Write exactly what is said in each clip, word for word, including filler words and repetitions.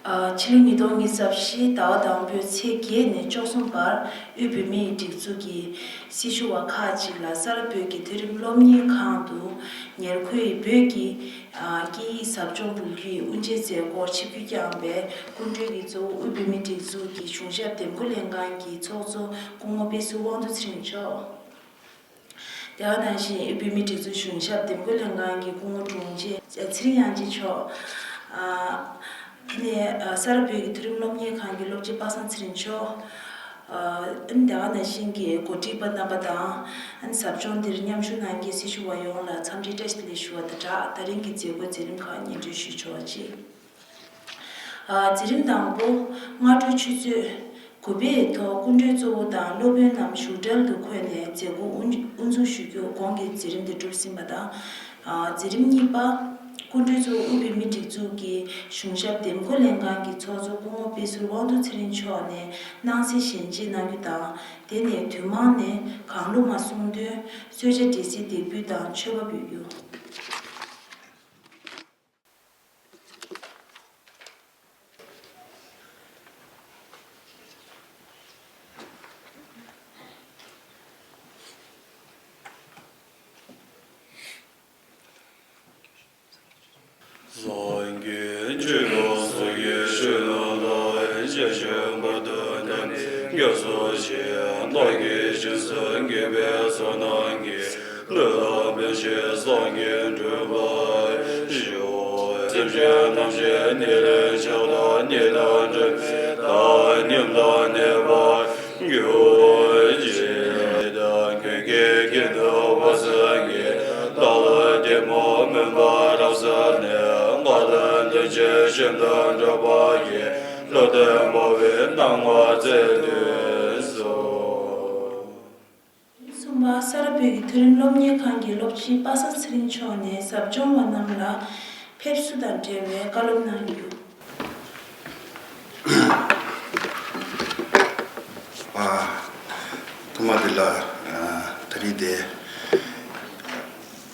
ཕྱི་ལོ་ཉིས་སྟོང་ཉི་ཤུ་རྩ་བཞི་ཟླ་བ་དང་པོའི་ཚེས་བརྒྱད་ནས་བཅུ་གསུམ་བར་དབུས་བོད་མིའི་སྒྲིག་འཛུགས་ཀྱི་སྲི་ཞུ་བ་ཁག་ཅིག་ལ་ས་རཱ་བོད་ཀྱི་མཐོ་རིམ་སློབ་གཉེར་ཁང་དུ་ཉེར་མཁོའི་བོད་ཀྱི་སྐད་ཡིག་ཟབ་སྦྱོང་འབུལ་རྒྱུའི་དབུ་འབྱེད་མཛད་སྒོར་ཆིབས་བསྒྱུར་བསྐྱངས་པའི་སྐུ་མགྲོན་གྱི་གཙོ་བོ་དབུས་བོད་མིའི་སྒྲིག་འཛུགས་ཀྱི་གཞུང་ཞབས་འདེམས་བསྐོ་ལྷན་ཁང་གི་ཚོགས་གཙོ་སྐུ་ངོ་དཔེ་ཟུར་དབང་འདུས་ཚེ་རིང་མཆོག་དེ་ག་ནང་བཞིན་དབུས་བོད་མིའི་སྒྲིག་འཛུགས་གཞུང་ཞབས་འདེམས་བསྐོ་ལྷན་ཁང་གི་སྐུ་ངོ་དྲུང་ཆེ་ཚེ་རིང་དབྱངས་ཅན་མཆོག་ཨ་ནས་ཨ་ས་རཱ་བོད་ཀྱི་མཐོ་རིམ་སློབ་གཉེར་ཁང་གི་སློབ་སྤྱི་པ་སངས་ཚེ་རིང་མཆོག་ཨ་ནི་དེ་ག་ནང་བཞིན་གྱི་འགོ་ཁྲིད་པ་རྣམ་པ་དང་ཨ་ནི་ཟབ་སྦྱོང་འདིར་མཉམ་ཞུགས་གནང་མཁན་སྲི་ཞུ་བ་ཡོངས་ལ་འཚམས་འདྲི་བཀྲ་ཤིས་བདེ་ལེགས་ཞུ་བ་དང་སྦྲགས། ད་རིང་གི་མཛད་སྒོའི་མཛད་རིམ་ཁག་སྙན་སྒྲོན་ཞུས་ཆོག་པ་བྱེད། མཛད་རིམ་དང་པོ། སྔ་དྲོའི་ཆུ་ཚོད་དགུ་པའི་ཐོག་སྐུ་མགྲོན་གཙོ་བོ་དང་སློབ་དཔོན་རྣམས་བཞུགས་གྲལ་དུ་འཁོད་ནས་མཛད་སྒོ་དབུ་འཛུགས་ཞུ་རྒྱུ་གོང་གི་མཛད་རིམ་དེ་གྲུབ་ཟིན་པ་དང་། མཛད་རིམ་གཉིས་པ། སྐུ་མགྲོན་གཙོ་བོ་དབུས་བོད་མིའི་སྒྲིག་འཛུགས་ཀྱི་གཞུང་ཞབས་འདེམས་བསྐོ་ལྷན་ཁང་གི་ཚོགས་གཙོ་སྐུ་ངོ་དཔེ་ཟུར་དབང་འདུས་ཚེ་རིང་མཆོག་ནས་སྣང་གསལ་ཞལ་འབྱེད་གནང་རྒྱུ་དང་། དེ་ནས་དུས་མང་ནས་གང་བློ་མ་གསུང་འདུན། གསོལ་ཇ་འབྲས་སིལ་འདེགས་འབུལ་དང་མཆོད་པ་འབུལ་རྒྱུ། སངས་རྒྱས་ཆོས་དང་སངས་རྒྱས་ཆོས་རྣམས་དང་། ཞལ་བཞུགས་བར་དུ་བདག་ནི་སྐྱབས་སུ་མཆི། བདག་གིས་སྦྱིན་སོགས་བགྱིས་པའི་བསོད་ནམས་ཀྱིས། ལུས་དང་བུད་མེད་སངས་རྒྱས་འགྲུབ་པར་ཤོག་སེམས་ཅན་ཐམས་ཅད་ནད་ལས་བྱང་དང་། ནད་དང་འབྲལ་བའི་དག་སྣང་ཉམས་དང་ནད་པ་གྱུར་ཅིག་དང་། ཀུན་གྱི་རྒྱུན་དུ་འོད་གསལ་གྱི་བདག་ལ་གད་མོ་སྨོན་པ་རབ་གསལ་ནས། ང་དང་དོན་ཆེན་གཞན་དང་འགྲོགས་པ་ཡི། བློ་ལྡན་འབར་བའི་སྣང་བ་མཛད་དུ་གསོལ། གསུམ་པ། ས་རཱ་བོད་ཀྱི་མཐོ་རིམ་སློབ་གཉེར་ཁང་གི་སློབ་སྤྱི་པ་སངས་ཚེ་རིང་མཆོག་ནས་ཟབ་སྦྱོང་བ་རྣམས་ལ་ཕེབས་བསུ་དང་འབྲེལ་བའི་བཀའ་སློབ་གནང་རྒྱུ། ཨ། ཐོག་མ་དེ་ལ་ཨ་ད་རེས་དེ་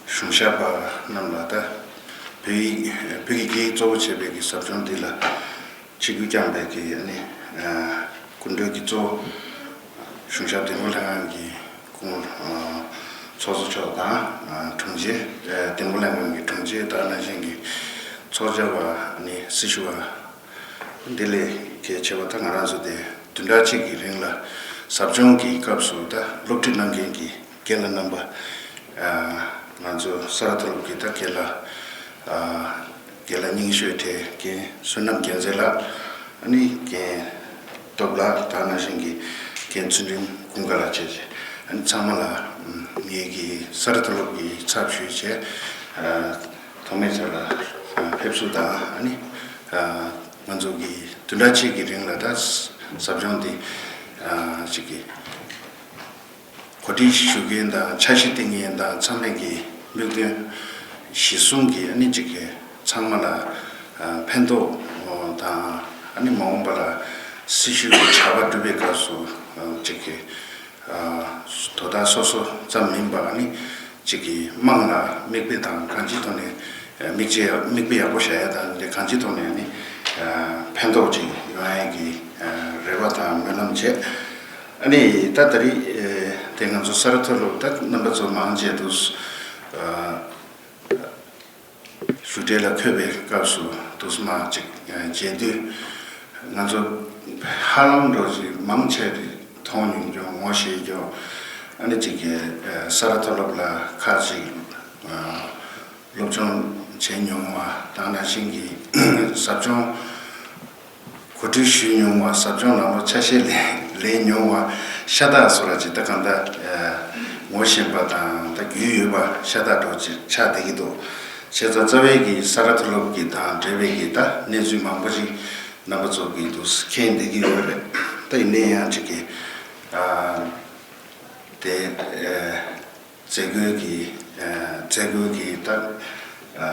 གཞུང་ཞབས་པ་རྣམས་ལ་ད་བོད་ཡིག་བོད་ཀྱི་སྐད་ཡིག་གཙོ་བོ་བྱས་པའི་གི་ཟབ་སྦྱོང་འདི་ལ་ཆིབས་བསྒྱུར་བསྐྱངས་པའི་གི་ཨ་ནི་ཨ་སྐུ་མགྲོན་གྱི་གཙོ་བོ་གཞུང་ཞབས་འདེམས་བསྐོ་ལྷན་ཁང་གི་སྐུ་ངོ་ཨ་ཚོགས་གཙོ་མཆོག་དང་ཨ་དྲུང་ཆེ་ཨ་འདེམས་བསྐོ་ལྷན་ཁང་གི་དྲུང་ཆེ་དང་ནང་བཞིན་གྱི་ཚོགས་བཅར་བ་ཨ་ནི་སྲི་ཞུ་བ། འདི་ལས་གལ་ཆེ་བ་ད་ང་རང་ཚོ་དེ་བདུན་ཕྲག་གཅིག་གི་རིང་ལ་ཟབ་སྦྱོང་གི་སྐབས་སུ་ད་སློབ་ཁྲིད་གནང་མཁན་གྱི་རྒན་ལགས་རྣམ་པ། ཨ་ང་ཚོ་ས་རཱ་མཐོ་སློབ་ཀྱི་ད་རྒན་ལགས། ཨ་རྒན་ལགས་རྙིང་ཤོས་གྲས་རྒན་བསོད་ནམས་རྒྱལ་མཚན་ལགས། ཨ་ནི་རྒན་སྟོབས་ལགས་དང་ནང་བཞིན་གྱི་རྒན་ཚུལ་ཁྲིམས་ཀུན་དགའ་ལགས་བཅས་ཀྱི་ཨ་ནི་ཚང་མ་ལ་ངེད་ཀྱི་ས་རཱ་མཐོ་སློབ་ཀྱི་ཚབ་ཞུས་བྱས། ཨ་ཐོག་མའི་ཆ་ལ་ཨ་ཕེབས་བསུ་དང་ཨ་ནི་ཨ་ང་ཚོ་གི་བདུན་ཕྲག་གཅིག་གི་རིང་ལ་ད་ཟབ་སྦྱོང་འདི་ཨ་ཅིག་གི་གོ་སྒྲིག་ཞུ་མཁན་དང་འཆར་གཞི་བཏིང་མཁན་དང་ཚང་མས་ཀྱི་དམིགས་དོན་གཞི་བཟུང་གིས་ཨ་ནི་ཅིག་གི་ཚང་མ་ལ་ཨ་ཕན་ཐོགས་དང་ཨ་ནི་མ་འོངས་པ་ལ་སྲི་ཞུ་གི་བྱ་བ་སྒྲུབ་པའི་སྐབས་སུ་ཨ་ཅིག་གི་ཨ་དོ་བདག་སོ་སོ་ཙམ་མིན་པར་ཨ་ནི་ཅིག་གི་དམངས་ལ་མིག་དཔེ་དང་གང་ཅིའི་ཐོག་ནས་མིག་དཔེ་མིག་དཔེ་ཡག་པོ་བཞག་ཡ་དང་དེ་གང་ཅིའི་ཐོག་ནས་ནི་ཕན་ཐོགས་ཅིག་ཡོང་ཡ་གི་རེ་བ་དང་སྨོན་ལམ་བྱས། ཨ་ནི་ད་ད་རེས་དེ་ང་ཚོ་ས་རཱ་མཐོ་སློབ་ད་རྣམ་པ་ཚོ་མང་ཆེ་འདུག་བཞུགས་གྲལ་ལ་འཁོད་པའི་སྐབས་སུ་འདུག་སེ་མར་ཅིག་མཇལ་དུས་ང་ཚོ་ཧ་ལམ་འགྲོ་ཅིག་མང་ཆེ་རེ་མཐོང་མྱོང་ཀྱང་ངོ་ཤེས་ཀྱང་ཨ་ནི་ཅིག་གི་ས་རཱ་མཐོ་སློབ་ལ་ཁག་ཅིག་སློབ་སྦྱོང་བྱས་མྱོང་བ་དང་ནང་བཞིན་གྱི་ཟབ་སྦྱོང་གོ་སྒྲིག་ཞུས་མྱོང་བ་ཟབ་སྦྱོང་ལམ་ལུགས་ཆ་ཤས་ལེན་ལེན་མྱོང་བ་ཤ་སྟག་སོགས་ལ་ཇི་ལྟ་གང་ལྟར་ངོ་ཤེས་པ་དང་ད་རྒྱུས་ཡོད་པ་ཤ་སྟག་འགྲོ་ཅིག་ཆགས་བསྡད་ཀྱི་འདུག་བྱས་ཙང་རྩ་བའི་གི་ས་རཱ་མཐོ་སློབ་ཀྱི་དང་འབྲེལ་བའི་གི་ད་གནས་ཚུལ་མང་པོ་ཅིག་རྣམ་པ་ཚོ་གིས་འདུག་མཁྱེན་བསྡད་ཀྱི་ཡོད་རེད། ད་ཡིན་ན་ཡང་ཅིག་གི་ཨ་དེ་ཨ་མཛད་སྒོའི་གི་ཨ་མཛད་སྒོའི་གི་ད་ཨ་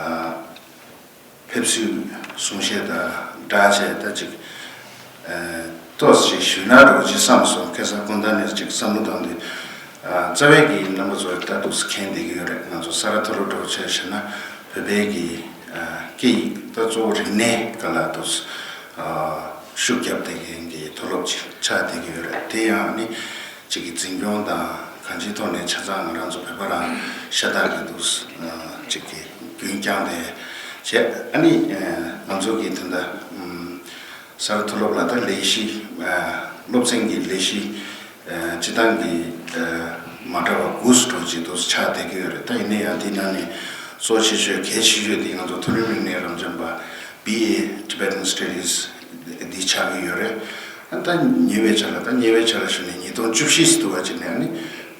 ཕེབས་བསུའི་གསུང་བཤད་དང་སྦྲགས་བྱས་ད་ཅིག་ཨ་ཏོག་ཙམ་ཞུས་ན་འགྲོ་ཅིག་བསམ་སོང་། ཁ་སང་དགོང་དག་ནས་ཅིག་བསམ་བློ་བཏང་དུས་ཨ་རྩ་བའི་གི་རྣམ་པ་ཚོ་ད་འདུག་མཁྱེན་བསྡད་ཀྱི་ཡོད་རེད། ང་ཚོ་ས་རཱ་མཐོ་སློབ་འདྲ་བོ་བྱས་བྱས་ན་བོད་པའི་གི་ཨ་སྐད་ཡིག་ད་གཙོ་བོ་རིག་གནས་སྒང་ལ་འདུག་ ཤུགས་རྒྱབ་བསྡད་མཁན་གྱི་མཐོ་སློབ་ཅིག་ཆགས་བསྡད་ཀྱི་ཡོད་རེད། དེ་ཡང་ནི་གཅིག་གི་འཛིན་སྐྱོང་དང་གང་ཅིའི་ཐོག་ནས་ཆ་ཚང་ང་རང་ཚོ་བོད་པ་རང་ཤ་སྟག་གི་འདུག་གཅིག་གི་རྒྱུན་བསྐྱངས་ཏེ་བྱས། ཨ་ནི་ང་ཚོ་གི་དེ་འདྲ་ས་རཱ་མཐོ་སློབ་ལ་ད་ལས་གཞི་སློབ་ཚན་གྱི་ལས་གཞི་སྤྱི་བཏང་གི་མ་འདྲ་བ་དགུ་ཙམ་འགྲོ་ཅིག་འདུག་ཆགས་བསྡད་ཀྱི་ཡོད་རེད། ད་ཡིན་ན་ཡང་དེའི་ནང་ནས་གཙོ་ཆེ་ཤོས་གལ་ཆེ་ཤོས་དེ་ང་ཚོ་མཐོ་རིམ་རིག་གནས་རབ་འབྱམས་པ། B A Tibetan Studies འདི་ཆགས་ཀྱི་ཡོད་རེད། ད་ཉེ་བའི་ཆར་ལ་ད་ཉེ་བའི་ཆར་ལ་ཞུ་ནས་ཉིས་སྟོང་བཅུ་བཞི་ཙམ་དུ་བ་ཅིག་ནས་ནི་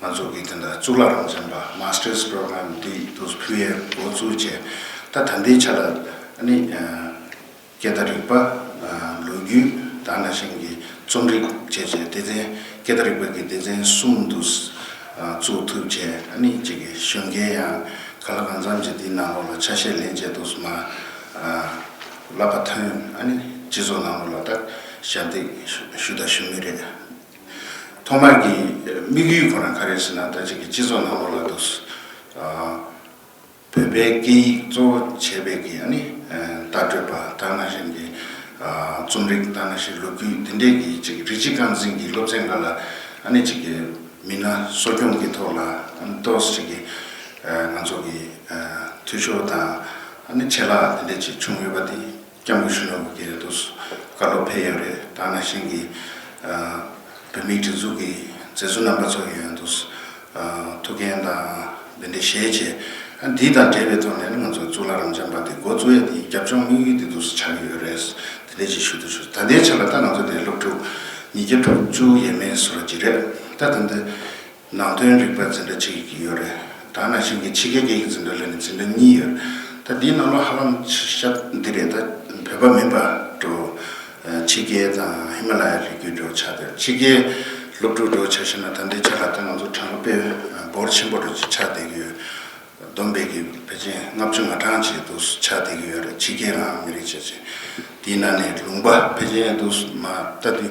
ང་ཚོ་གི་དེ་འདྲ་གཙུག་ལག་རབ་འབྱམས་པ་Master's Program འདི་དུ་ཕུལ་ཡས་འགོ་བཙུགས་བྱས། ད་ད་ལྟའི་ཆ་ལ་ནི་སྐད་བརྡ་རིག་པ། ལོ་རྒྱུས། དེ་ནང་བཞིན་གྱི་རྩོམ་རིག་བཅས་བྱས་སྡེ་ཚན་སྐད་བརྡ་རིག་པ་གི་སྡེ་ཚན་གསུམ་དུ་བཙུགས་ཐུབ་བྱས། ཨ་ནི་གཅིག་གི་གཞོན་སྐྱེས་ཡང་གང་ལ་གང་འཚམ་གྱིས་འདིའི་ནང་ལོགས་ལ་ཆ་ཤས་ལེན་བྱས་འདུག་མ་བསླབ་པ་ཐོན། ཨ་ནི་སྤྱི་ཚོགས་ནང་ལོགས་ལ་ད་ཞབས་འདེགས་ཞུ་དང་ཞུ་མུས་རེད། ཐོག་མར་གྱི་དམིགས་ཡུལ་ཁོ་རང་ག་རེ་ཟེར་ན། ད་གཅིག་གི་སྤྱི་ཚོགས་ནང་ལོགས་ལ་འདུག་བོད་པའི་སྐད་ཡིག་གཙོ་བོ་བྱས་པའི་གི་ཨ་ནི་ལྟ་གྲུབ་པ། དེ་ནང་བཞིན་གྱི་རྩོམ་རིག། དེ་ནང་བཞིན་ལོ་རྒྱུས། དེ་འདྲའི་གི་ཅིག་རིགས་གཅིག་རྐང་འཛིན་གྱི་སློབ་ཚན་འགའ་ལ་ཨ་ནི་ཅིག་གི་མི་སྣ་གསོ་སྐྱོང་གི་ཐོག་ལ་ཨ་ནི་ཏོག་ཙམ་ཅིག་གི་ང་ཚོ་གི་འཐུས་ཤོར་དང་ཨ་ནི་ཆད་ལྷག་དེ་འདྲ་ཅིག་བྱུང་ཡོད་པ་དེ་སྐྱབས་མགོན་ཆེན་པོ་གིས་ཏོག་ཙམ་བཀའ་སློབ་ཕེབས་ཡོད་རེད། དེ་ནང་བཞིན་གྱི་བོད་མིའི་སྒྲིག་འཛུགས་ཀྱི་མཛད་གཙོ་རྣམ་པ་ཚོ་ཡང་འདུག་ཐུགས་འགན་དང་འདི་འདྲ་བཞེས་བྱས། འདི་དང་འབྲེལ་བའི་ཐོག་ནས་ང་ཚོ་གཙུག་ལག་རབ་འབྱམས་པ་འདི་འགོ་བཙུགས་ཡ་འདི་རྒྱབ་ལྗོངས་དམིགས་ཡུལ་འདི་འདུག་ཆགས་ཀྱི་ཡོད་རེད། དེ་འདྲ་ཅིག་ཞུ་འདོད་ཞུ། ད་ལྟའི་ཆ་ལ་ད་ང་ཚོ་འདི་སློབ་ཕྲུག་ཉིས་བརྒྱ་དྲུག་ཅུ་ཡས་མས་བཟོ་འདྲ་ཅིག་རེད། ད་ད་འདི་ནང་དོན་རིག་པ་འཛིན་གྲྭ་གཅིག་ཡོད་རེད། དེ་ནང་བཞིན་གྱི་ཕྱི་རྒྱལ་སྐད་ཡིག་འཛིན་གྲྭ་ལ་ནི་འཛིན་གྲྭ་གཉིས་ཡོད་རེད། ད་འདིའི་ནང་ལོགས་ཧ་ལམ་ཤ་འདི་རེད། ད་བོད་པ་མིན་པ་འགྲོ། ཕྱི་རྒྱལ་དང་ཧི་མ་ལ་ཡ་རི་རྒྱུད་འགྲོ་ཆགས་བསྡད། ཕྱི་རྒྱལ་སློབ་ཕྲུག་འགྲོ་ཆ་བཞག་ན་ད་ལྟའི་ཆ་ལ་ད་ང་ཚོ་གྲངས་ཀ་དཔེ་འབོར་ཆེན་པོ་འགྲོ་ཅིག་ཆགས་བསྡད་ཀྱི་ཡོད། བསྡོམས་པས་ཀྱི་ཕལ་ཆེར་ལྔ་བཅུ་ང་གྲངས་ཅིག་འདུག་ཆགས་བསྡད་ཀྱི་ཡོད་རེད། ཕྱི་རྒྱལ་རང་མི་རིགས་བྱས་ཅིག་དེའི་ནང་ནས་ལུང་པ་ཕལ་ཆེར་འདུག་མ་ལྟ་དུས་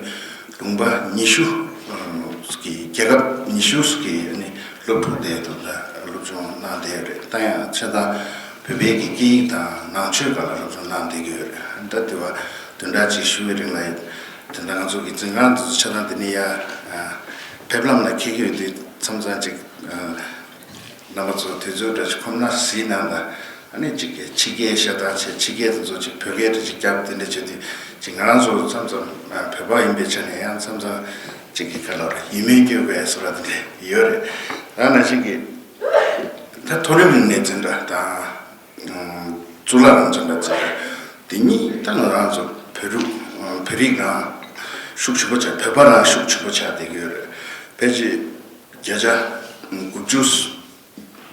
ལུང་པ་ཉི་ཤུ་གི་རྒྱལ་ཁབ་ཉི་ཤུ་གི་ནི་སློབ་ཕྲུག་དེ་དུ་ད་སློབ་སྦྱོང་གནང་བསྡད་ཡོད་རེད། ད་ཡང་ཆ་ཚང་བོད་པའི་གི་སྐད་ཡིག་དང་ནང་ཆོས་སྒང་ལ་སློབ་སྦྱོང་གནང་བསྡད་ཀྱི་ཡོད་རེད། ད་དེ་བ་བདུན་ཕྲག་གཅིག་བཞུགས་པའི་རིང་ལ་དེ་འདྲ་ང་ཚོ་གི་འཛིན་ཁང་དུ་ཆ་ཚང་དེ་ནས་ཡ་ཕེབས་ལམ་ལ་འཁེལ་གྱི་ཡོད་དུས་མཚམས་མཚམས་ཅིག་རྣམ་པ་ཚོ་དུས་ཚོད་འདྲ་ཞིག་ཁོམ་ན་གཟིགས་གནང་དང་། ཨ་ནི་ཅིག་གི་ཕྱི་རྒྱལ་ཤ་སྟག་བྱས། ཕྱི་རྒྱལ་དེ་ཚོ་ཅིག་བོད་སྐད་དེ་ཅིག་རྒྱབ་དེ་འདྲ་བྱས་དུས་ཅིག་ང་རང་ཚོ་མཚམས་མཚམས་བོད་པ་ཡིན་པའི་ཆ་ནས་ཡང་མཚམས་མཚམས་ཅིག་གི་ག་ལ་རེད། ཡིད་སྨོན་སྐྱེ་དགོས་བཟོ་འདྲ་དེ་འདྲ་ཡོད་རེད། ད་ནང་བཞིན་གྱི་ད་མཐོ་རིམ་རིག་གནས་འཛིན་གྲྭ་དང་གཙུག་ལག་རབ་འབྱམས་པ་འཛིན་གྲྭ་དེ་གཉིས་ད་ང་རང་ཚོ་བོད་རིགས་བོད་རིགས་རང་ཤུགས་ཆེན་པོ་ཆགས། བོད་པ་རང་ཤུགས་ཆེན་པོ་ཆགས་བསྡད་ཀྱི་ཡོད་རེད། ཕལ་ཆེར་བརྒྱ་ཆ་དགུ་བཅུ།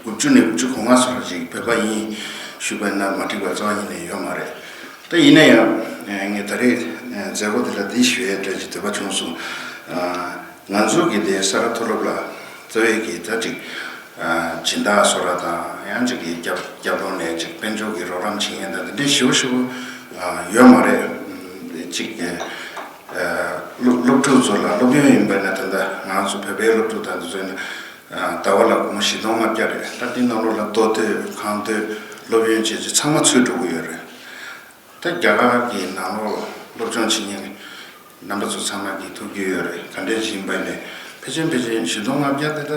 དགུ་བཅུ་ནས་དགུ་བཅུ་གོ་ལྔ་སོགས་ཅིག་བོད་པ་ཡིན་ཞུས་པ་ན་མ་འགྲིག་པ་རྩ་བ་ཉིད་ནས་ཡོད་མ་རེད། ད་ཡིན་ན་ཡང་ངས་ད་རེས་མཛད་སྒོ་འདི་ལ་འདི་ཞུ་ཡས་འདྲ་ཅིག་འདོད་པ་བྱུང་སོང་། ང་ཚོ་གི་དེ་ས་རཱ་མཐོ་སློབ་ལ་རྩ་བའི་གི་ད་ཅིག་སྦྱིན་བདག་བཟོ་འདྲ་དང་ཡང་ཅིག་གི་རྒྱབ་རྒྱབ་ལོགས་ནས་ཅིག་དཔལ་འབྱོར་གྱི་རོགས་རམ་བྱེད་མཁན་དང་འདི་འདྲའི་ཞེ་པོ་ཞེ་པོ་ཡོད་མ་རེད། ཅིག་གི་སློབ་སློབ་ཕྲུག་ཚོ་ལ་སློབ་ཡོན་ཡིན་པ་ན་ད་ལྟ་ང་ཚོ་བོད་པའི་སློབ་ཕྲུག་དང་འདི་ཚོ་ཡིན་ན། ཟླ་བ་ལ་སྒོར་མོ་བཞི་སྟོང་ལྔ་བརྒྱ་རེད། ད་འདི་ནང་ལོགས་ལ་ལྟོ་སྡོད་ཁང་སྡོད་སློབ་ཡོན་བཅས་ཀྱི་ཚང་མ་ཚུད་འགྲོ་གི་ཡོད་རེད། ད་རྒྱ་གར་གྱི་ནང་ལོགས་སློབ་སྦྱོང་བྱེད་མཁན་རྣམ་པ་ཚོ་ཚང་མ་གིས་ཐུགས་རྒྱུས་ཡོད་རེད། ག་འདྲས་ཡིན་པ་ནས་ཕལ་ཆེར་ཕལ་ཆེར་བཞི་སྟོང་ལྔ་བརྒྱ་དེ་ད་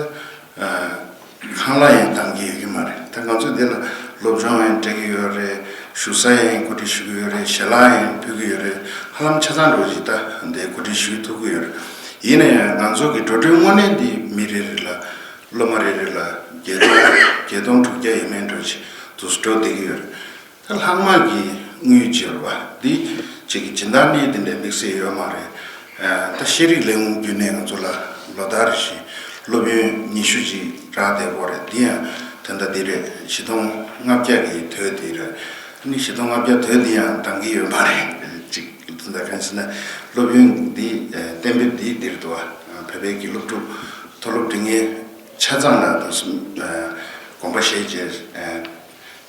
ཁང་གླ་ཡང་འདང་གི་ཡོད་ཀྱི་མ་རེད། ད་ང་ཚོ་འདི་ལ་སློབ་སྦྱོང་ཡང་སྤྲད་ཀྱི་ཡོད་རེད། བཞུགས་ས་ཡང་གོ་སྒྲིག་ཞུ་གི་ཡོད་རེད། ཞལ་ལག་ཡང་ཕུལ་གྱི་ཡོད་རེད། ཧ་ལམ་ཆ་ཚང་འགྲོ་ཅིག་ད་འདི་གོ་སྒྲིག་ཞུ་ཐུབ་ཀྱི་ཡོད་རེད། ཡིན་ན་ཡང་ང་ཚོ་གི་འགྲོ་གྲོན་དངོས་གནས་འདི་མི་རེ་རེ་ལ་སློབ་མ་རེ་རེ་ལ་བརྒྱད་སྟོང་བརྒྱད་སྟོང་དྲུག་བརྒྱ་ཡས་མས་འགྲོ་ཅིག་འདུག་སེ་འགྲོ་བསྡད་ཀྱི་ཡོད་རེད། ད་ལྷག་མ་གི་དངུལ་བྱེད་པ་འདི་ཅིག་གི་སྦྱིན་བདག་གནས་དེ་འདྲའི་དམིགས་བསལ་ཡོད་མ་རེད། ད་ཤེས་རིག་ལས་ཁུངས་བརྒྱུད་ནས་ང་ཚོ་ལ་ལོ་ལྟར་བཞིན་སློབ་ཡོན་ཉི་ཤུ་ཅིག་རག་བསྡད་ཡོད་རེད། འདི་ཡང་ད་ལྟ་འདི་རེད། བཞི་སྟོང་ལྔ་བརྒྱ་གི་དོད་འདི་རེད། ཨ་ནི་བཞི་སྟོང་ལྔ་བརྒྱ་དོད་འདི་ཡང་འདང་གི་ཡོད་མ་རེད། ཅིག་ད་གང་ཟེར་ན་སློབ་ཡོན་འདི་གཏན་འབེབས་འདི་འདིར་འདུག་བ། བོད་པའི་གི་སློབ་ཕྲུག་མཐོ་སློབ་འབྲིང་ངེས་ཆ་ཚང་ལ་དུ་དགོངས་པ་བཞེས་བྱས།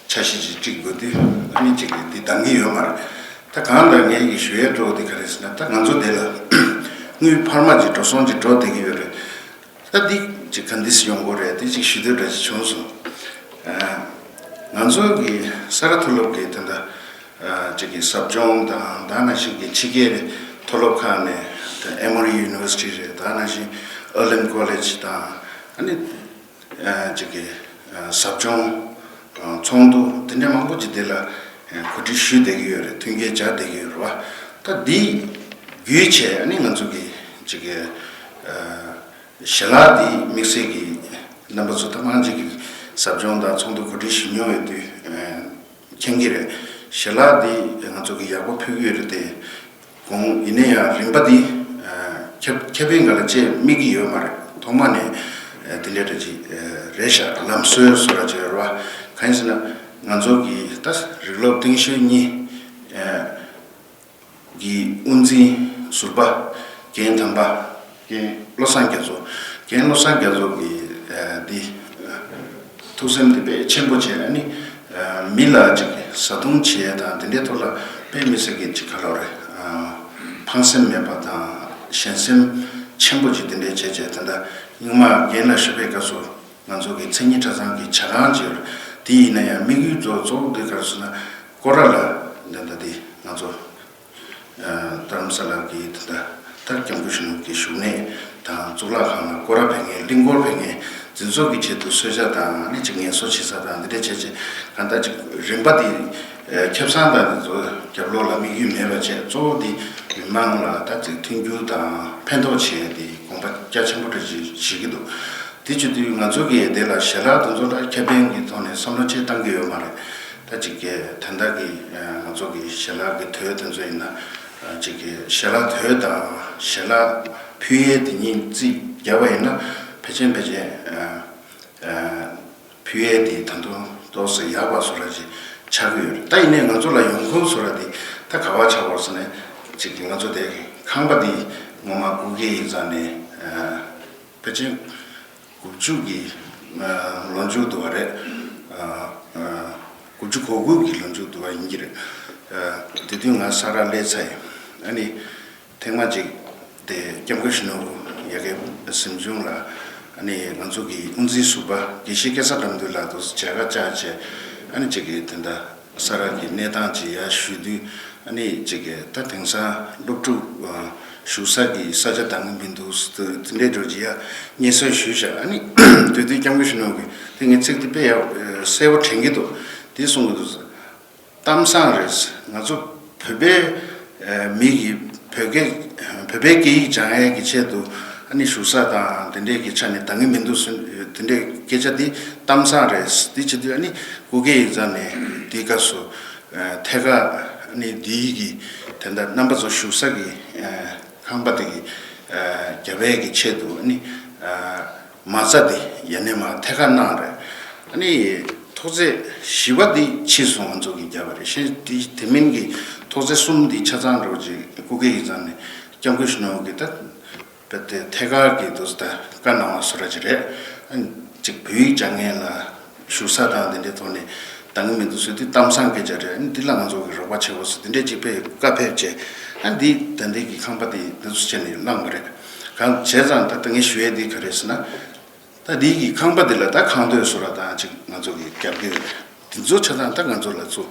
འཆར་གཞི་ཅིག་བསྒྲིགས་དགོས་དུས་ཨ་ནི་ཅིག་གིས་འདི་འདང་གི་ཡོད་མ་རེད། ད་གང་ལྟར་ངས་ཀྱི་ཞུ་ཡས་སྤྲོ་བོ་འདི་ག་རེ་ཟེར་ན། ད་ང་ཚོ་འདི་ལ་དངུལ་འཕར་མ་ཅིག་འགྲོ་སོང་ཅིག་འགྲོ་བསྡད་ཀྱི་ཡོད་རེད། ད་འདི་ཅིག་ག་འདི་སེ་ཡོང་དགོས་རེད། འདི་ཅིག་ཞུ་འདོད་འདྲ་ཅིག་བྱུང་སོང་། ང་ཚོ་གི་ས་རཱ་མཐོ་སློབ་ཀྱི་ད་ལྟ་ ཅིག་གི་ཟབ་སྦྱོང་དང་ད་ནང་བཞིན་གྱི་ཕྱི་རྒྱལ་མཐོ་སློབ་ཁག་ནས་ད་ཨེ་མོ་རི་ཡུ་ནི་ཝར་སི་ཊི་རེད། ད་ནང་བཞིན་ཨར་ལིན་ཀོ་ལེཇ་དང་ཨ་ནི་ཅིག་གི་ཟབ་སྦྱོང་ཚོགས་འདུ་དེ་འདྲ་མང་པོ་ཅིག་དེ་ལ་གོ་སྒྲིག་ཞུས་བསྡད་ཀྱི་ཡོད་རེད། མཐུན་རྐྱེན་སྦྱར་བསྡད་ཀྱི་ཡོད་རེད་བ། ད་འདི་བརྒྱུད་བྱས་ཨ་ནི་ང་ཚོ་གི་ཅིག་གི་ཞལ་ལག་འདི་དམིགས་བསལ་གྱི་རྣམ་པ་ཚོ་ད་མང་ཅིག་གི་ཟབ་སྦྱོང་དང་ཚོགས་འདུ་གོ་སྒྲིག་ཞུ་མྱོང་ཡོད་དུས། མཁྱེན་གྱི་རེད། ཞལ་ལག་འདི་ང་ཚོ་གི་ཡག་པོ་ཕུལ་གྱི་ཡོད་རེད་དེ། གོང་ཡིན་ན་ཡང་རིམ་པ་འདི་ཁྱབ་ཁྱབ་སྤེལ་སྒང་ལ་བཅས་དམིགས་ཀྱི་ཡོད་མ་རེད། ཐོག་མ་ནས་དེ་འདྲ་འདྲ་ཅིག་རེད་ཤག་ལམ་སྲོལ་བཟོ་འདྲ་ཅིག་ཡོད་རེད་བ། གང་ཡིན་ཟེར་ན་ང་ཚོ་གི་ད་རིགས་སློབ་རྟིང་ཤོས་གཉིས། གི་དབུ་འཛིན་ཟུར་པ་རྒན་དམ་པ། རྒན་བློ་བཟང་རྒྱ་མཚོ། རྒན་བློ་བཟང་རྒྱ་མཚོ་གི་འདི་ཐུགས་སེམས་འདི་དཔེ་ཆེན་པོ་བྱས། ཨ་ནི་མི་ལ་ཅིག་བཟའ་བཏུང་བྱས་དང་དེ་འདྲའི་ཐོག་ལ་དཔེ་མི་སྲིད་ཀྱི་ཅིག་ག་ལབ་རེད། ཕངས་སེམས་མེད་པ་དང་གཞན་སེམས་ཆེན་པོ་ཅིག་དེ་འདྲའི་བྱས་བྱས། ད་ལྟ་སྔོན་མ་རྒན་ལགས་བཞུགས་པའི་སྐབས་སུ་ང་ཚོ་གི་མཚན་ཉིད་གྲྭ་ཚང་གི་ཇ་ཁང་ཅིག་ཡོད་རེད། དེ་ཡིན་ན་ཡང་དམིགས་ཡུལ་གཙོ་གཙོ་བོ་དེ་ག་རེ་ཟེར་ན་སྐོར་ར་ལ་འདི་འདྲ་འདི་ང་ཚོ་རྡ་རམ་ས་ལ་གི་ད་ལྟ་ད་སྐྱབས་མགོན་ཆེན་པོ་གི་བཞུགས་གནས་དང་གཙུག་ལག་ཁང་ལ་སྐོར་ར་ཕེབས་མཁན། གླིང་སྐོར་ཕེབས་མཁན་འཛིན་ཚོགས་ཀྱི་ཆེད་དུ་གསོལ་ཇ་དང་ཨ་ནི་ཅིག་ངལ་གསོ་བྱེད་ས་དང་འདི་འདྲ་བྱས་བྱས། གང་ལྟར་ཅིག་རིམ་པ་འདི་ཁེ་བཟང་དང་འདི་ཚོ་རྒྱབ་ལོགས་ལ་དམིགས་ཡུལ་མེད་པ་བྱས། གཙོ་བོ་འདི་མི་མང་ལ་ད་ཅིག་མཐུན་འགྱུར་དང་ཕན་ཐོགས་བྱེད་ཡས་འདི་དགོངས་པ་རྒྱ་ཆེན་པོ་འདྲ་ཅིག་བཞེས་ཀྱི་འདུག་དེ་བྱེད་དུས་ང་ཚོ་གིས་དེ་ལ་ཞལ་ལག་དེ་ཚོ་ལ་ཁེ་ཕན་གྱི་ཐོག་ནས་བསམ་བློ་ཅིག་བཏང་གི་ཡོད་མ་རེད། ད་ཅིག་གི་ད་ལྟ་གི་ང་ཚོ་གི་ཞལ་ལག་གི་དོད་དེ་ཚོ་ཡིན་ན་ཅིག་གི་ཞལ་ལག་དོད་དང་ཞལ་ལག་ཕུལ་ཡས་དེ་གཉིས་རྩིས་བརྒྱབ་པ་ཡིན་ན་ཕལ་ཆེར་ཕལ་ཆེར་ཕུལ་ཡས་དེ་ད་དུང་ཏོག་ཙམ་ཡག་པ་བཟོ་འདྲ་ཅིག་ཆགས་ཀྱི་ཡོད་རེད། ད་ཡིན་ནའི་ང་ཚོ་ལ་ཡོང་ཁུངས་བཟོ་འདྲ་དེ་ད་ག་བ་ཆགས་པ་རེད་ཟེར་ན། ཅིག་གི་ང་ཚོ་དེ་ཁང་པ་དེ་ངོ་མ་སྐུ་སྒེར་ཡིག་ཚང་ནས་ཕལ་ཆེར་དགུ་བཅུ་གི་ལོ་མཇུག་དུ་བ་རེད། དགུ་བཅུ་གོ་དགུ་གི་ལོ་མཇུག་དུ་བ་ཡིན་གྱི་རེད། དེ་དུས་ང་ས་ར་སླེབས་ཚར་ཡིན། ཨ་ནི་ཐེངས་མ་གཅིག་དེ་སྐྱབས་མགོན་ཆེན་པོ་ཡ་གི་གཟིམ་ཆུང་ལ་ཨ་ནི་ང་ཚོ་གི་དབུ་འཛིན་ཟུར་པ་དགེ་བཤེས་སྐལ་བཟང་དགྲ་འདུལ་ལགས་དུ་མཇལ་ཁ་བཅར་བྱས། ཨ་ནི་གཅིག་གི་དེ་འདྲ་ས་ར་གི་གནས་སྟངས་ཅིག་ཡར་ཞུས་དུས། ཨ་ནི་ཅིག་གི་ད་དེང་སང་སློབ་ཕྲུག་བཞུགས་ས་གི་ས་ཆ་འདང་གི་མི་འདུག་ཟེར་དུས་དེ་འདྲའི་འགྲོ་གི་ཡ་སྙན་སེང་ཞུས་བཞག་ཨ་ནི་དེ་དུས་སྐྱབས་མགོན་ཆེན་པོ་གིས་དེ་ངས་ཚིག་དེ་དཔེ་ཡག་གསལ་པོ་དྲན་གྱི་འདུག་དེ་གསུང་གི་འདུག་ཟེར། གཏམ་བཟང་རེད། ང་ཚོ་བོད་པའི་མི་གི་བོད་སྐད་བོད་པའི་སྐད་ཡིག་སྦྱང་ཡས་ཀྱི་ཆེད་དུ་ཨ་ནི་བཞུགས་ས་དང་དེ་འདྲའི་གི་ཆ་ནས་འདང་གི་མི་འདུག་ཟེར་དེ་འདྲའི་སྐད་ཆ་དེ་གཏམ་བཟང་རེད། དེ་བྱེད་དུས་ཨ་ནི་སྐུ་སྒེར་ཡིག་ཚང་ནས་དེའི་སྐབས་སུ་ཐད་ཀར་ཨ་ནི་དེའི་གི་དེ་འདྲ་རྣམ་པ་ཚོ་བཞུགས་ས་གི་ཁང་པ་དེ་གི་རྒྱབ་ཡས་ཀྱི་ཆེད་དུ་ཨ་ནི། མ་རྩ་དེ་ཡ་ནས་མར་ཐད་ཀར་གནང་རེད། ཨ་ནི་ཐོག་བརྩེགས་བཞི་པ་འདི་ཕྱིས་སུ་ང་ཚོ་གིས་བརྒྱབ་པ་རེད། གཞན་དེ་དེ་མིན་གྱི་ཐོག་བརྩེགས་གསུམ་འདི་ཆ་ཚང་འགྲོ་རྗེས་སྐུ་སྒེར་ཡིག་ཚང་ནས་སྐྱབས་མགོན་ཆེན་པོ་གིས་ད་རྦད་དེ་ཐད་ཀར་གྱི་དུས་ད་བཀའ་གནང་བ་བཟོ་འདྲ་ཅིག་རེད། ཨ་ནི་གཅིག་བོད་ཡིག་སྦྱང་མཁན་ལ་བཞུགས་ས་དང་དེ་འདྲའི་ཐོག་ནས་འདང་གི་མི་འདུག་ཟེར་དུས་གཏམ་བཟང་སྐད་ཆ་རེད། ཨ་ནི་འདི་ལ་ང་ཚོ་གིས་རོགས་པ་བྱེད་དགོས་ཟེར་དེ་འདྲའི་ཅིག་ཕེབས་བཀའ་ཕེབས་བྱས། ཨ་ནི་འདི་ད་འདི་གི་ཁང་པ་དེ་འདི་ཚོ་བྱས་ནས་བླངས་པ་རེད། གང་བྱས་ཙང་ད་ལྟ་ངས་ཞུ་ཡས་འདི་ག་རེ་ཟེར་ན། ད་འདི་གི་ཁང་པ་འདི་ལ་ད་ཁང་སྟོད་བཟོ་འདྲ་དང་ཅིག་ང་ཚོ་གིས་རྒྱབ་ཀྱི་ཡོད་རེད། འདི་ཚོ་ཆ་ཚང་ད་ང་ཚོ་ལ་ཚུར་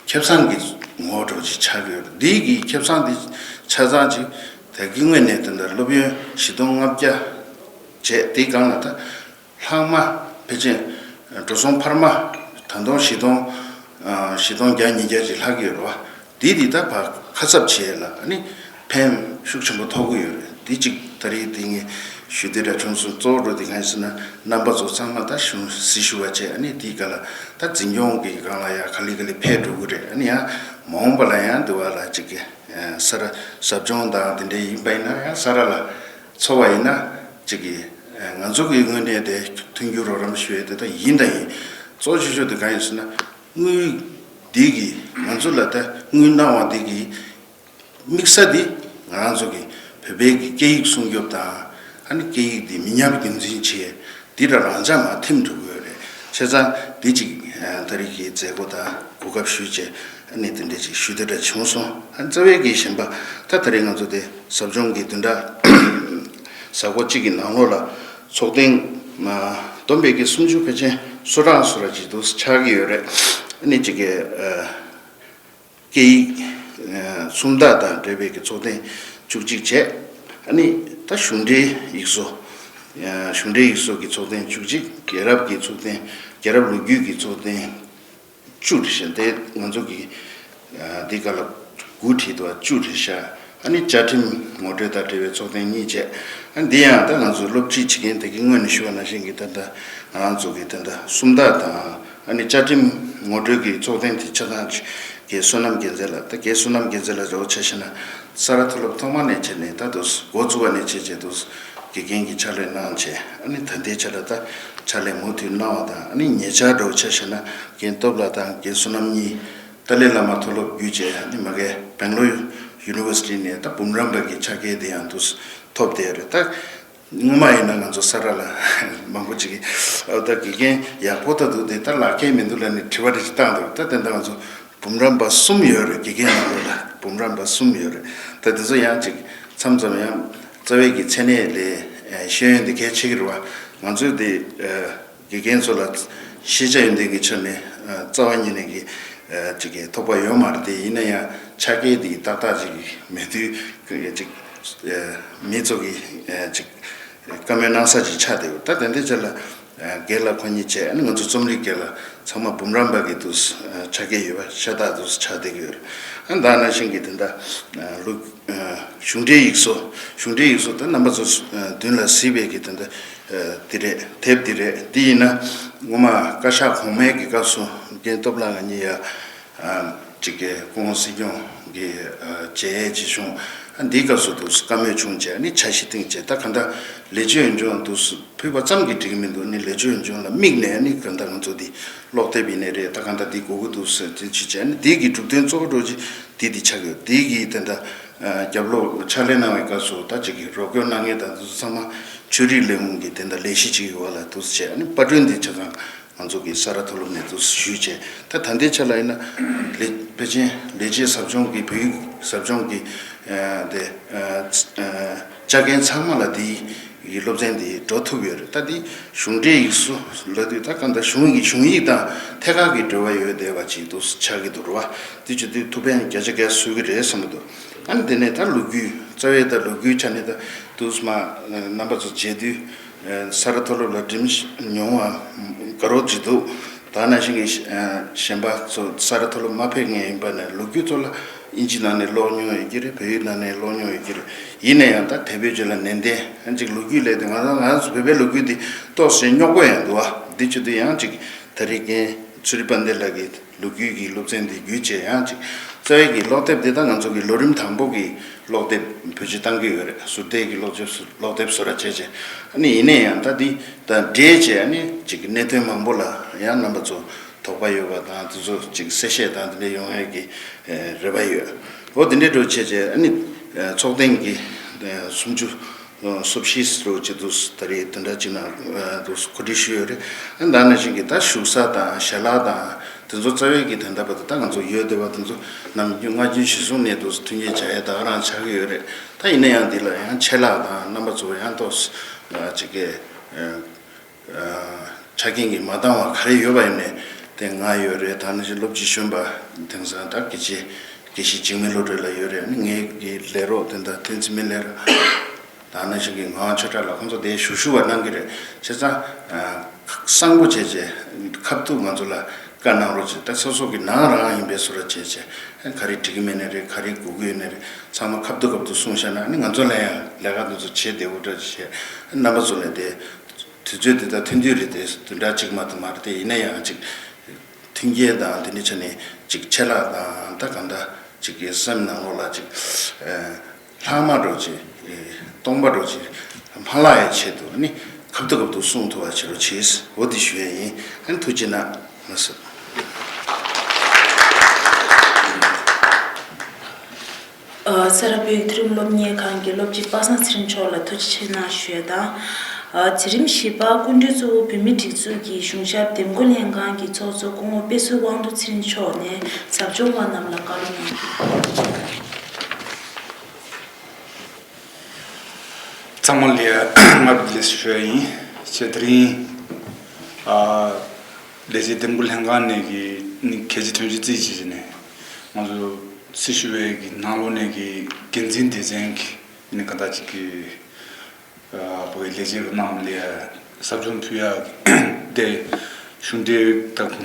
ཁེ་བཟང་གི་ངོ་བོ་འདྲ་ཅིག་ཆགས་ཀྱི་ཡོད་རེད། འདི་གི་ཁེ་བཟང་འདི་ཆ་ཚང་ཅིག་ད་གི་དངོས་གནས་དེ་འདྲ་སློབ་ཡོན་བཞི་སྟོང་ལྔ་བརྒྱ་བྱས། དེའི་སྒང་ལ་ད་ལྷག་མ་ཕལ་ཆེར་འགྲོ་སོང་འཕར་མ་ད་དུང་བཞི་སྟོང་ཨ་བཞི་སྟོང་བརྒྱ་ཉིས་བརྒྱ་ཅིག་ལྷག་གི་ཡོད་རེད་བ། དེ་དེ་ད་ཕར་ཁ་གསབ་བྱེད་ཡས་ལ་ཨ་ནི་ཕན་ཤུགས་ཆེན་པོ་ཐོགས་ཀྱི་ཡོད་རེད། དེ་གཅིག་ད་རེས་དེ་ངས་ཞུ་དེ་འདྲ་བྱུང་སོང་། གཙོ་བོ་འགྲོ་དེ་གང་ཡིན་ཟེར་ན་རྣམ་པ་ཚོ་ཚང་མ་ད་གཞུང་སྲི་ཞུ་བ་བྱས། ཨ་ནི་དེའི་སྒང་ལ་ད་འཛིན་སྐྱོང་གི་སྒང་ལ་ཡང་ག་ལེ་ག་ལེ་ཕེབས་འགྲོ་གི་རེད། ཨ་ནི་ཡང་མ་འོངས་པ་ལ་ཡང་འདི་བ་ལ་ཅིག་གི་ས་ར་ཟབ་སྦྱོང་དང་དེ་འདྲའི་ཡིན་པ་ཡིན་ན་ཡང་ས་ར་ལ་འཚོ་བ་ཡིན་ན་ཅིག་གི་ང་ཚོ་གི་དངོས་གནས་དེ་མཐུན་འགྱུར་རོགས་རམ་ཞུ་ཡས་དེ་ད་ཡིན་ད་ཡིན། གཙོ་ཆེ་ཤོས་དེ་གང་ཡིན་ཟེར་ན། དངུལ་འདི་གིས་ང་ཚོ་ལ་ད་དངུལ་གནང་བ་འདི་གིས་དམིགས་ས་འདི་ང་རང་ཚོ་གི་བོད་པའི་གི་སྐད་ཡིག་སྲུང་སྐྱོབ་དང་ཨ་ནི་སྐད་ཡིག་འདི་མི་ཉམས་རྒྱུན་འཛིན་བྱེད་འདི་ལ་རང་འཇགས་མར་ཐིམ་འགྲོ་གི་ཡོད་རེད། བྱས་ཙང་འདི་གཅིག་ད་རེས་ཀྱི་མཛད་སྒོ་དང་གོ་སྐབས་ཞུས་བྱས་ཨ་ནི་དེ་འདྲ་ཅིག་ཞུ་དེ་འདྲ་བྱུང་སོང་། ཨ་རྩ་བའི་གི་གཞན་པ་ད་ད་རེས་ང་ཚོ་དེ་ཟབ་སྦྱོང་གི་བདུན་ཕྲག་གཟའ་འཁོར་གཅིག་གི་ནང་ལོགས་ལ་ཚོགས་ཐེངས་བསྡོམས་པའི་གི་སུམ་ཅུ་ཕལ་ཆེར་སོ་གྲངས་སུ་ར་ཅིག་འདུག་ཆགས་ཀྱི་ཡོད་རེད། ཨ་ནི་ཅིག་གི་ སྐད་ཡིག་སུམ་རྟགས་དང་འབྲེལ་བའི་གི་ཚོགས་ཐེངས་བཅུ་གཅིག་བྱས། ཨ་ནི་ད་གཞུང་འབྲེལ་ཡིག་གཟུགས། གཞུང་འབྲེལ་ཡིག་གཟུགས་ཀྱི་ཚོགས་ཐེངས་བཅུ་གཅིག་རྒྱལ་རབས་ཀྱི་ཚོགས་ཐེངས། རྒྱལ་རབས་ལོ་རྒྱུས་ཀྱི་ཚོགས་ཐེངས་བཅུ་རེད་ཤག་དེ་ང་ཚོ་གི་འདི་ག་ལ་དགུ་བྲིས་འདུག་བཅུ་རེད་ཤག་ཨ་ནི་བཅའ་ཁྲིམས་ངོ་སྤྲོད་དང་འབྲེལ་བའི་ཚོགས་ཐེངས་གཉིས་བྱས། ཨ་ནི་འདི་ཡང་ད་ང་ཚོ་སློབ་ཁྲིད་བྱེད་མཁན་དེ་གི་སྔོན་ནས་ཞུ་བ་ནང་བཞིན་གྱི་ད་ལྟ་ང་རང་ཚོ་གི་ད་ལྟ་སུམ་རྟགས་དང་། ཨ་ནི་བཅའ་ཁྲིམས་ངོ་སྤྲོད་ཀྱི་ཚོགས་ཐེངས་དེ་ཆ་ཚང་རྒན་བསོད་ནམས་རྒྱལ་མཚན་ལགས། ད་རྒན་བསོད་ནམས་རྒྱལ་མཚན་ལགས་འདྲ་བོ་ཆ་བཞག་ན་ས་རཱ་མཐོ་སློབ་ཐོག་མ་ནས་བྱས་ནས་ད་དུ་འགོ་བཙུགས་པ་ནས་བྱས་བྱས་དུ་དགེ་རྒན་གྱི་ཕྱག་ལས་གནང་བྱས། ཨ་ནི་ད་ལྟའི་ཆ་ལ་ད་ཕྱག་ལས་མུ་མཐུད་གནང་བ་དང་། ཨ་ནི་ཉེ་ཆར་འདྲ་བོ་ཆ་བཞག་ན་རྒན་སྟོབས་ལགས་དང་རྒན་བསོད་ནམས་གཉིས་ཏཱ་ལའི་བླ་མ་མཐོ་སློབ་བརྒྱུད་བྱས། ཨ་ནི་མ་གི་སྦེང་ལོར་ཡུ་ནི་ཝར་སི་ཊི་ནས་ད་འབུམ་རམས་པ་གི་ཕྱག་འཁྱེར་དེ་ཡང་དུ་ཐོབ་བསྡད་ཡོད་རེད། ད་སྔོན་མ་ཡིན་ན་ང་ཚོ་ས་རཱ་ལ་མང་པོ་ཅིག་གིས་ཨ་ད་དགེ་རྒན་ཡག་པོ་ད་འདུག་དེ་ད་ལག་ཁྱེར་མི་འདུག་ལབ་ནས་དྲི་བ་དེ་ཅིག་བཏང་འདུག་ད་དེ་འདྲ་ང་ཚོ་འབུམ་རམས་པ་གསུམ་ཡོད་རེད། དགེ་རྒན་ནང་ལོགས་ལ་འབུམ་རམས་པ་གསུམ་ཡོད་རེད། ད་དེ་ཚོ་ཡང་ཅིག་མཚམས་མཚམས་ཡང་རྩ་བའི་གི་མཚན་གནས་ལས་ཤེས་ཡོན་དེ་གལ་ཆེ་གི་རེད་བ། ང་ཚོས་དེ་དགེ་རྒན་ཚོ་ལ་ཤེས་བྱ་ཡོན་ཏན་གྱི་ཕྱོགས་ནས་རྩ་བ་ཉིད་ནས་གི་ཅིག་གི་ཐོབ་པ་ཡོད་མ་རེད་དེ། ཡིན་ན་ཡང་ཕྱག་འཁྱེར་དེ་ཏག་ཏག་ཅིག་མེད་དུས་ཅིག་མི་ཚོ་གི་ཅིག་བཀའ་མོལ་གནང་ས་ཅིག་ཆགས་བསྡད་ཡོད། ད་དེ་འདྲའི་ཆ་ལ་རྒན་ལགས་ཁོ་གཉིས་བྱས། ཨ་ནི་ང་ཚོ་རྩོམ་རིག་སྐོར་ལ་ཚང་མ་འབུམ་རམས་པ་གི་དུ་ཕྱག་འཁྱེར་ཡོད་པ་ཤ་སྟག་དུ་ཆགས་བསྡད་ཀྱི་ཡོད་རེད། ཨ་ནི་ད་ནང་བཞིན་གྱི་དེ་འདྲ་ལུགས་གཞུང་འབྲེལ་ཡིག་གཟུགས། གཞུང་འབྲེལ་ཡིག་གཟུགས་ད་རྣམ་པ་ཚོ་མདུན་ལ་གཟིགས་པའི་གི་དེ་འདྲ་འདི་རེད། དེབ་འདི་རེད། འདི་ཡིན་ན་སྔོན་མ་བཀའ་ཤག་གོང་མའི་གི་སྐབས་སུ་རྒན་སྟོབས་ལགས་ང་གཉིས་ཡ་ཅིག་གི་སྐུ་ངོ་སྲིད་སྐྱོང་གི་མཇལ་ཡས་ཅིག་བྱུང་། ཨ་འདིའི་སྐབས་སུ་དུ་བཀའ་མོལ་བྱུང་བྱས། ཨ་ནི་འཆར་གཞི་བཏིང་བྱས། ད་གང་ལྟར་ལེགས་བཅོས་ཡོན་སྦྱོང་དུ་ཕུལ་བ་ཙམ་གྱིས་འགྲིག་གི་མི་འདུག་ཨ་ནི་ལེགས་བཅོས་ཡོན་སྦྱོང་ལ་དམིགས་ནས། ཨ་ནི་གང་ལྟར་ང་ཚོ་འདི་ཀློག་དེབ་ཡིན་ནའི་རེད། ད་གང་ལྟར་འདི་དགོས་ཀྱི་འདུག་ཟེར་དེ་ཅིག་བྱས། ཨ་ནི་འདི་གི་གྲུབ་དོན་གཙོ་བོ་འདྲ་བོ་ཅིག་འདི་འདི་ཆགས་ཡོད། འདི་གི་དེ་འདྲ་རྒྱབ་ལོགས་ཕྱག་ལས་གནང་བའི་སྐབས་སུ་ད་ཅིག་གི་རོགས་སྐྱོར་གནང་མཁན་དང་དེ་ཚོ་ཚང་མ་ཆོས་རིག་ལས་ཁུངས་ཀྱི་དེ་འདྲ་ལས་གཞི་ཅིག་ཡོད་པ་ལ་འདུག་སེ་བྱས། ཨ་ནི་པར་སྐྲུན་འདི་ཆ་ཚང་ང་ཚོ་གི་ས་རཱ་མཐོ་སློབ་ནས་འདུག་སེ་ཞུས་བྱས། ད་ད་ལྟའི་ཆ་ལ་ཡིན་ན་ལས་ཕལ་ཆེར་ལས་བྱེད་ཟབ་སྦྱོང་གི་བོད་ཡིག་ཟབ་སྦྱོང་གི་ཨ་དེ་ཨ་ཨ་བཅའ་མཁན་ཚང་མ་ལ་དེའི་ཡི་སློབ་ཚན་འདི་འགྲོ་ཐུབ་ཡོད་རེད། ད་འདི་གཞུང་འབྲེལ་ཡིག་གཟུགས་ལབ་དུས་ད་གང་ལྟར་གཞུང་གི་གཞུང་ཡིག་དང་ཐད་ཀར་གྱི་འབྲེལ་བ་ཡོད་བསྡད་པ་ཅིག་འདུག་སེ་ཆགས་ཀྱི་འདུག་རེད་བ། འདི་བྱེད་དུས་ཐུགས་ཕན་བརྒྱ་ཆ་བརྒྱ་གསོས་ཀྱི་རེད་བསམ་གྱི་འདུག་ཨ་ནི་དེ་ནས་ད་ལོ་རྒྱུས། རྩ་བའི་ད་ལོ་རྒྱུས་ཆ་ནས་ད་འདུག་སེ་མ་རྣམ་པ་ཚོ་མཇལ་དུས་ས་རཱ་མཐོ་སློབ་ལ་འགྲིམ་མྱོང་བ་དགའ་རབ་ཅིག་འདུག་ད་ནང་བཞིན་གྱི་གཞན་པ་ཚོ་ས་རཱ་མཐོ་སློབ་མ་ཕེབས་མཁན་ཡིན་པ་ནས་ལོ་རྒྱུས་ཐོག་ལ་ཨིན་ཇི་ནང་ནས་ཀློག་མྱོང་ཡོད་ཀྱི་རེད། བོད་ཡིག་ནང་ནས་ཀློག་མྱོང་ཡོད་ཀྱི་རེད། ཡིན་ན་ཡང་ད་དེབ་བེད་སྤྱོད་ལ་ནན་ཏན་ཅིག་ལོ་རྒྱུས་ལས་དེ་ང་ཚོ་ང་ཚོ་བོད་པའི་ལོ་རྒྱུས་འདི་ཏོག་ཙམ་རྙོག་པོ་ཡང་འདུག་ཨ། འདི་བྱེད་དུས་ཡང་ཅིག་ད་རེས་རྒན་ཚུལ་ཁྲིམས་དཔལ་ལྡན་ལགས་ཀྱིས་ལོ་རྒྱུས་ཀྱི་སློབ་ཚན་འདི་བརྒྱུད་བྱས། ཡང་ཅིག་རྩ་བའི་གི་ཀློག་དེབ་འདི་ད་ང་ཚོ་གི་ལོ་རིམ་དང་པོ་གི་ཀློག་དེབ་བེད་སྤྱོད་བཏང་གི་ཡོད་རེད། ཟུར་བལྟས་ཀྱི་ཀློག་དེབ་ཀློག་དེབ་བཟོ་འདྲ་བྱས་བྱས། ཨ་ནི་ཡིན་ན་ཡང་ད་འདི་དང་འབྲེལ་བྱས། ཨ་ནི་ཅིག་གནད་དོན་མང་པོ་ལ་ཡང་རྣམ་པ་ཚོ་དོགས་པ་ཡོད་པ་དང་དེ་ཚོ་ཅིག་གསལ་བཤད་དང་དེ་འདྲ་ཡོང་ཡས་ཀྱི་རེ་བ་ཡོད། འོ་དེ་འདྲའི་འགྲོ་བྱས་བྱས། ཨ་ནི་ཚོགས་ཐེངས་ཀྱི་སུམ་ཅུ་སོ་བཞི་རུ་ཅིག་འདུག་ད་རེས་དེ་འདྲ་ཅིག་ནང་འདུག་གོ་སྒྲིག་ཞུས་ཡོད་རེད། ཨ་ནི་ད་ནང་བཞིན་གྱི་ད་བཞུགས་ས་དང་ཞལ་ལག་དང་དེ་ཚོ་རྩ་བའི་གི་དོན་དག་པ་དེ་ད་ང་ཚོ་ཡོད་བསྡད་པ་དེ་ཚོ་ནམ་རྒྱུན་སྔ་རྒྱུན་གཞིར་བཟུང་ནས་འདུག་མཐུན་རྐྱེན་བྱ་ཡས་ད་ག་རང་ཆགས་ཀྱི་ཡོད་རེད། ད་ཡིན་ན་ཡང་འདི་ལ་ཡང་ཆད་ལྷག་དང་རྣམ་པ་ཚོ་ཡང་ཏོག་ཙམ་ཅིག་གི་ཆ་རྐྱེན་གྱིས་མ་འདང་བ་ག་རེ་ཡོད་པ་ཡིན་ནའི་དེ་ང་ཡོད་རེད། ད་ནང་བཞིན་སློབ་སྤྱི་གཞོན་པ་དེང་སང་ད་དགེ་བཤེས་དགེ་བཤེས་འཇིགས་མེད་བློ་གྲོས་ལགས་ཡོད་རེད། ངའི་གི་ལས་རོགས་དེ་འདྲ་བསྟན་འཛིན་སྨན་ལས་ར། ད་ནང་བཞིན་གྱི་ངག་དབང་ཆོས་གྲགས་ལགས་ཁོང་ཚོ་དེ་ཞུ་ཞུ་བ་གནང་གི་རེད། བྱས་ཙང་གསང་པོ་བྱས་བྱས་ཁ་ཐུག་ང་ཚོ་ལ་བཀའ་གནང་རོགས་བྱས། ད་སོ་སོ་གི་ནང་རང་ཡིན་པའི་བཟོ་འདྲ་བྱས་བྱས་ག་རེ་འགྲིག་གི་མེད་ནའི་རེད། ག་རེ་དགོས་ཀྱི་ཡོད་ནའི་རེད། ཚང་མ་ཁ་ཐུག་ཁ་ཐུག་གསུངས་བཞག་ན་ནི་ང་ཚོ་ལ་ཡང་ལས་ཀ་དེ་ཚོ་བྱེད་བདེ་བོ་འདྲ་བྱས། རྣམ་པ་ཚོ་ལ་དེ་དུས་ཚོད་འདི་དང་མཐུན་དུས་རེད། དེ་བདུན་ཕྲག་གཅིག་མ་གཏོགས་མ་རེད་དེ། ཡིན་ན་ཡང་ཅིག་མཐུན་རྐྱེན་དང་དེ་འདྲའི་ཆ་ནས་ཅིག་ཆད་ལྷག་དང་ད་གང་ལྟར་ཅིག་གི་སེམས་ནང་ལོགས་ལ་ཅིག་ལྷག་མ་འདྲ་ཅིག་སྟོང་པ་འདྲ་ཅིག་མ་ལྷག་ཡའི་ཆེད་དུ་ནི་ཁ་ཐུག་ཁ་ཐུག་གསུང་ཐུབ་པ་བྱེད་རོགས་བྱེད། འོ་འདི་ཞུ་ཡས་ཡིན། ཨ་ནི་ཐུགས་རྗེ་གནང་། ལགས་སོ། ཨ། ས་རཱ་བོད་ཡིག་མཐོ་རིམ་སློབ་གཉེར་ཁང་གི་སློབ་སྤྱི་པ་སངས་ཚེ་རིང་མཆོག་ལ་ཐུགས་རྗེ་ཆེ་གནང་ཞུ་ཡ་དང་། ཨ། འཛིན་རིམ་བཞི་པ་སྐུ་མགྲོན་གཙོ་བོ་བོད་མིའི་སྒྲིག་འཛུགས་ཀྱི་གཞུང་ཞབས་འདེམས་བསྐོ་ལྷན་ཁང་གི་ཚོགས་གཙོ་སྐུ་ངོ་དཔེ་ཟུར་དབང་འདུས་ཚེ་རིང་མཆོག་ནས་ཟབ་སྦྱོང་བ་རྣམས་ལ་བཀའ་སློབ་གནང་རྒྱུ། ཚང་མ་ལ་སྔ་དྲོ་བདེ་ལེགས་ཞུ་ཡ་ཡིན། ཅེས་དེ་རིང་ཨ་ལས་བྱེད་འདེམས་བསྐོ་ལྷན་ཁང་ནས་ཀྱི་ནི་གལ་ཆེ་ཐོན་རྒྱུ་རྩིས་བྱས་ནས་ང་ཚོ་ སྲི་ཞུ་བའི་གི་ནང་ལོགས་ནས་གི་འགན་འཛིན་སྡེ་ཚན་གི་ནི་ག་འདྲ་ཅིག་གི་ཨ་བོད་ལས་བྱེད་རྣམས་ལ་ཟབ་སྦྱོང་ཕུལ་ཡག་དེ་གཞུང་འབྲེལ་དང་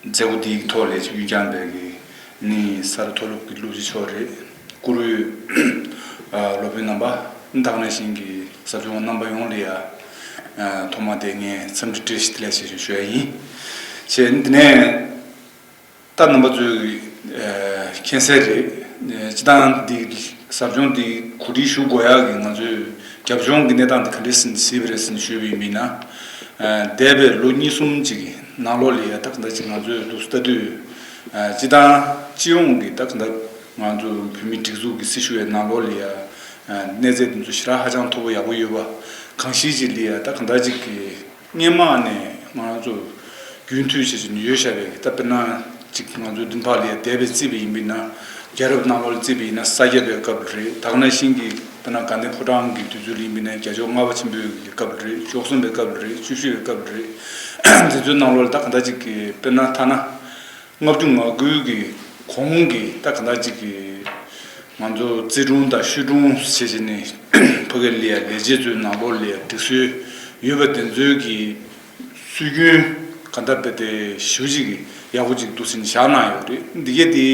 མཛད་སྒོ་འདིའི་ཐོག་ལས་ཅིག་གཡུགས་རྐྱང་པའི་གི་ནི་ས་རཱ་མཐོ་སློབ་ཀྱི་སློབ་སྤྱི་མཆོག་རེད། བཀུར་འོས་ཨ་སློབ་དཔོན་རྣམ་པ་དག་ནང་བཞིན་གྱི་ཟབ་སྦྱོང་རྣམ་པ་ཡོངས་ལ་ཡ་ཨ་ཐོག་མ་དེ་ངས་འཚམས་འདྲི་བཀྲ་ཤིས་བདེ་ལེགས་ཞེས་ཞུ་ཡ་ཡིན། བྱས་འདི་ནས། ད་རྣམ་པ་ཚོས་ཨ་མཁྱེན་གསལ་རེད། ཨ་སྤྱི་བཏང་འདི་ཟབ་སྦྱོང་འདི་གོ་སྒྲིག་ཞུ་དགོས་ཡག་གི་ང་ཚོས་རྒྱབ་ལྗོངས་ཀྱི་གནས་སྟངས་འདི་ག་འདྲས་ཟིན་གཟིགས་པ་རེད་ཟིན་ཞུས་པ་ཡིན་པས་ན། ཨ་འདས་པའི་ལོ་གཉིས་གསུམ་ཅིག་གི་ནང་ལོགས་ལ་ཡ་ད་ག་འདྲ་ཅིག་ང་ཚོས་འདུག་ལྟ་དུས་ཨ་སྤྱི་བཏང་སྤྱི་ཡོངས་ཀྱི་ད་ག་འདྲ་ང་ཚོ་བོད་མི་སྒྲིག་འཛུགས་ཀྱི་སྲི་ཞུ་བའི་ནང་ལོགས་ལ་ཡ་ཨ་གནས་ཚད་འདི་ཚོ་ཞེ་དྲག་ཧ་ཅང་མཐོ་པོ་ཡག་པོ་ཡོད་པ་གང་ཞིག་ཅིག་ལ་ཡ་ད་ག་འདྲ་ཅིག་གི་སྔོན་མ་ནས་ང་རང་ཚོ་རྒྱུན་མཐུད་བྱེད་བཞིན་ཡོད་བཞག་པའི་ད་དཔེར་ན་ཅིག་ང་ཚོའི་མདུན་ཕག་ལ་ཡ་འདས་པའི་རྩིས་པ་ཡིན་པས་ན་རྒྱལ་རབས་ནང་ལོགས་ལ་རྩིས་པ་ཡིན་ན་ས་སྐྱ་པའི་སྐབས་རེད། ད་ག་ནང་བཞིན་གྱི་དཔེར་ན་དགའ་ལྡན་ཕོ་བྲང་གི་དུས་ཚོད་ལ་ཡིན་པས་ན་རྒྱལ་མཆོག་ལྔ་པ་ཆེན་པོའི་གི་སྐབས་རེད། བཅུ་གསུམ་པའི་སྐབས་རེད། བཅུ་བཞི་པའི་སྐབས་རེད། འདི་ཚོའི་ནང་ལོགས་ལ་ད་ག་འདྲ་ཅིག་གི་དཔེར་ན་ཐ་ན། ལྔ་བཅུ་ང་དགུའི་གི་གོང་གི་ད་ག་འདྲ་ཅིག་གི་ང་ཚོ་རྩིས་དྲུང་དང་ཤོག་དྲུང་བྱས་བྱས་ནས་ཕ་གི་ལ་ཡ་ལས་བྱེད་ཚོའི་ནང་ལོགས་ལ་ཡ་སྒྲིག་སྲོལ་ཡོད་པ་དེ་ཚོའི་གི་སྲོལ་རྒྱུན་ག་འདྲ་དཔེ་དེ་ཞེ་པོ་ཅིག་ཡག་པོ་ཅིག་འདུག་ཟིན་བཞག་གནང་ཡོད་རེད། འདི་གས་དེ་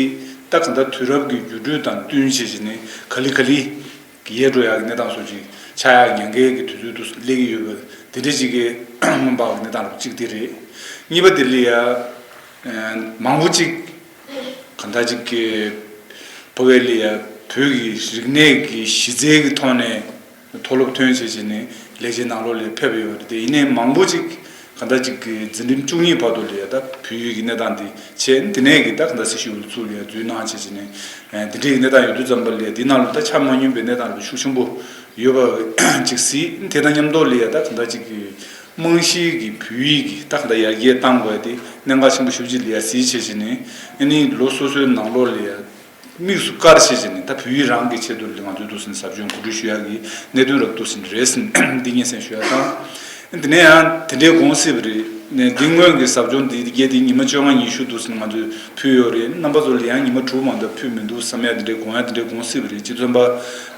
ད་ག་འདྲ་དུས་རབས་ཀྱི་འགྱུར་འགྲོས་དང་བསྟུན་བྱས་བྱས་ནས་ག་ལེ་ག་ལེ། ཡལ་འགྲོ་ཡག་གི་གནས་སྟངས་སོགས་ཅིག་ཆགས་ཡག་ཉེན་ཁའི་གི་དུས་ཚོད་དུ་སླེབས་ཀྱི་ཡོད་པ་དེ་འདྲ་ཅིག་གི་སྔོན་དཔག་གི་གནས་སྟངས་རབ་ཅིག་དེ་རེད། གཉིས་པ་དེ་ལ་ཡ་མང་པོ་ཅིག་གང་ལྟར་ཅིག་གི་ཕ་གི་ལ་ཡ་བོད་ཀྱི་རིག་གནས་ཀྱི་གཞི་རྩའི་གི་ཐོག་ནས་མཐོ་སློབ་ཐོན་བྱས་བྱས་ནས་ལས་བྱེད་ནང་ལོགས་ལ་ཕེབས་ཡོད་རེད། དེ་ཡིན་ནའི་མང་པོ་ཅིག་གང་ལྟར་ཅིག་གི་འཛིན་རིམ་བཅུ་གཉིས་བར་དུ་ལ་ཡ་ད་བོད་ཡིག་གི་གནས་སྟངས་དེ་བྱས་དེ་ནས་གི་ད་གང་ལྟར་སྲི་ཞུ་ཚུར་ལ་ཡ་འཛུལ་གནང་བྱས་བྱས་ནས་དེ་འདྲའི་གི་གནས་སྟངས་ཡོད་དུས་ཙམ་པ་ལ་ཡ་དེ་ནང་ལ་ད་ཆ་མ་སྙོམས་པའི་གནས་སྟངས་རུ་ཤུགས་ཆེན་པོ་ཡོད་པ་ཅིག་གཟིགས། དེ་དང་མཉམ་དུ་ལ་ཡ་ད་གང་ལྟར་ཅིག་གི་རྨང་གཞིའི་གི་བོད་ཡིག་གི་ད་གང་ལྟར་ཡར་རྒྱས་གཏང་དགོས་དེ་གནད་འགག་ཆེན་པོ་ཞེ་པོ་ཅིག་ལ་ཡ་གཟིགས་བྱས་བྱས་ནས་ཨ་ནི་ལོ་སོ་སོའི་ནང་ལོགས་ལ་ཡ། དམིགས་སུ་བཀར་བྱས་བྱས་ནས་ད་བོད་ཡིག་རང་གི་ཆེད་དུ་ང་ཚོས་འདུག་ཟིན་ཟབ་སྦྱོང་གོ་སྒྲིག་ཞུ་ཡག་གི་གནད་དོན་རབ་འདུག་ཟིན་རེད་ཟིན་འདི་སྙན་སེང་ཞུ་ཡག་དང་། འདི་ནས་ཡང་དེ་འདྲའི་དགོངས་སྲིད་པ་རེད། ནས་འདི་སྔོན་གྱི་ཟབ་སྦྱོང་འདི་རྒྱས་འདི་ཉི་མ་བཅོ་ལྔ་ཉི་ཤུ་འདུག་ཟིན་ང་ཚོས་ཕུལ་ཡོད་རེད། རྣམ་པ་ཚོ་ལ་ཡང་ཉི་མ་དྲུག་མ་གཏོགས་ཕུལ་མི་འདུག་བསམ་ཡག་འདི་འདྲའི་དགོངས་ཡག་འདི་འདྲའི་དགོངས་སྲིད་པ་རེད། ཅི་མཚོན་པ་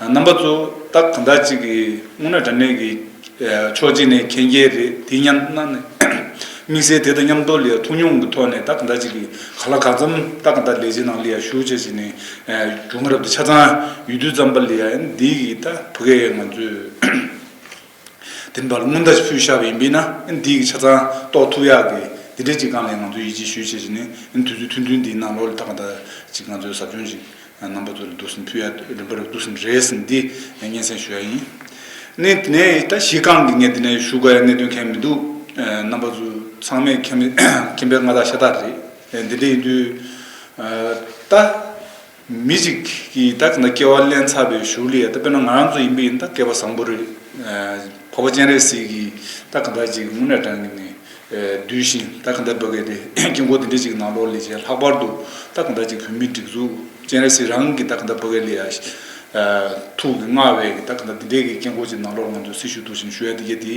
རྣམ་པ་ཚོ་ད་གང་ལྟར་ཅིག་གི་དངོས་གནས་དྲང་གནས་ཀྱི་ཕྱོགས་གཅིག་ནས་མཁྱེན་གྱི་རེད། དེ་མཉམ་གནང་ནས་དམིགས་བསལ་དེ་དང་མཉམ་དུ་ལ་ཡ་ཐུགས་མྱོང་གི་ཐོག་ནས་ད་ག་འདྲ་ཅིག་གི་ག་ལ་གང་འཚམ་ད་ག་འདྲ་ལས་བྱེད་ནང་ལ་ཡ་ཞུགས་བྱས་བྱས་ནས་བྱུང་རབས་དེ་ཆ་ཚང་ཡོད་དུས་ཙམ་པ་ལ་ཡ་འདི་གི་ད་ཕ་གི་ང་ཚོས་དེ་འབར་སྔོན་ད་ཕུལ་བཞག་པ་ཡིན་པས་ན་འདི་གི་ཆ་ཚང་རྟོགས་ཐུབ་ཡག་གི་འདི་འདྲ་ཅིག་སྒང་ལ་ང་ཚོས་ཡིད་ཆེས་ཞུས་བྱས་བྱས་ནས་དུས་ཚོད་ཐུང་ཐུང་འདིའི་ནང་ལོགས་ལ་ད་ག་འདྲ་ཅིག་ང་ཚོས་ཟབ་སྦྱོང་ཅིག་རྣམ་པ་ཚོ་ལ་འདུག་སེམས་ཕུལ་ཡ་རིམ་པར་འདུག་སེམས་རེད་ཟེར་འདི་སྙན་སེང་ཞུ་ཡ་ཡིན། ནས་དེ་ནས་ད་གཞི་རྐང་གི་ངས་དེ་ནས་ཞུ་དགོས་ཡ་གནད་དོན་གང་མི་འདུག་རྣམ་པ་ཚོ་ཚང་མས་མཁྱེན་པའི་མཁྱེན་པའི་མངའ་བདག་ཤ་སྟག་རེད། འདི་འདྲ་ཡིན་དུས་ད་མི་གཅིག་གིས་ད་ག་ན་སྐྱེ་བ་ལེན་ཚར་བའི་གཞུག་ལ་ཡ་ད་དཔེར་ན་ང་རང་ཚོ་ཡིན་པ་ཡིན་ད་སྐལ་བ་བཟང་པོ་རེད། འཕགས་པ་སྤྱན་རས་གཟིགས་ཀྱིས་ད་ག་འདྲ་ཅིག་དངོས་གནས་དྲང་གནས་ནས། བསྡུས་ཤིང་ད་ག་འདྲ་བ་གི་རེད། དཀྱིལ་འཁོར་འདི་འདྲ་ཅིག་ནང་ལོགས་ལས་བྱས་ལྷག་པར་དུ་ད་ག་འདྲ་ཅིག་བོད་མིའི་སྒྲིག་འཛུགས་སྤྱན་རས་གཟིགས་རང་གི་ད་ག་འདྲ་བ་གི་ལས་ཡ་ཐུགས་ཀྱི་མངའ་བའི་གི་ད་ག་འདྲ་འདི་འདྲའི་གི་དཀྱིལ་འཁོར་ཅིག་ནང་ལོགས་ང་ཚོས་སྲི་ཞུ་འདུག་ཅིང་ཞུ་ཡ་འདི་ག་དེ་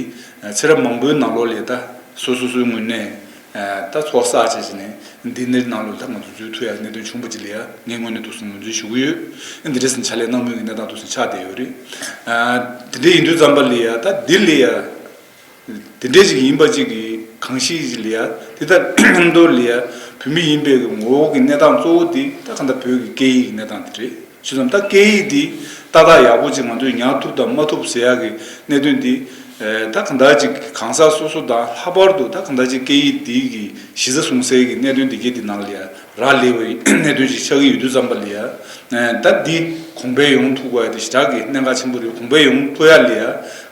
ཚེ་རབས་མང་པོའི་ནང་ལོགས་ལས་ད་སོ་སོ་སོའི་ངོས་ནས་ད་ཚོགས་བསགས་བྱས་བྱས་ནས་འདི་འདྲའི་ནང་ལོགས་ད་ང་ཚོ་འཛུལ་ཐུབ་ཡ་གནད་དོན་བྱུང་བ་ཅིག་ལ་ཡ་ངའི་ངོས་ནས་འདུག་སེམས་ངོས་འཛིན་ཞུ་གི་ཡོད། འདི་འདྲ་ཟིན་ཕྱག་ལས་གནང་མུས་ཀྱི་གནས་སྟངས་འདུག་སེམས་ཆགས་བསྡད་ཡོད་རེད། དེ་འདྲ་ཡིན་དུས་ཙམ་པ་ལ་ཡ་ད་འདི་ལ་ཡ། དེ་འདྲས་ཅིག་ཡིན་པ་ཅིག་གི་གང་ཞིག་ཅིག་ལ་ཡ་དེ་ལྟར་མཉམ་དུ་ལ་ཡ་བོད་མི་ཡིན་པའི་གི་ངོ་བོ་གི་གནས་སྟངས་གཙོ་བོ་དེ་ད་ག་འདྲ་བོད་ཀྱི་སྐད་ཡིག་གི་གནས་སྟངས་དེ་རེད། བྱས་ཙང་ད་སྐད་ཡིག་འདི་ཏག་ཏག་ཡག་པོ་ཅིག་ང་ཚོས་ཉར་ཐུབ་དང་མ་ཐུབ་ཟེར་ཡ་གི་གནད་དོན་འདི་ད་ག་འདྲ་ཅིག་གང་ཟག་སོ་སོ་དང་ལྷག་པར་དུ་ད་ག་འདྲ་ཅིག་སྐད་ཡིག་འདི་གི་གཞི་རྩ་བཟུང་སའི་གི་གནད་དོན་འདི་གས་འདི་ནང་ལ་ཡ། རག་ལས་པའི་གནད་དོན་ཞིག་ཆགས་ཀྱི་ཡོད་དུས་ཙམ་པ་ལ་ཡ། ད་འདི་གོང་འཕེལ་ཡོང་ཐུབ་དགོས་ཡ་དེ་ཞེ་དྲག་གི་གནད་འགག་ཆེན་པོ་རེད། གོང་འཕེལ་ཡོང་ཐུབ་ཡ་ལ་ཡ།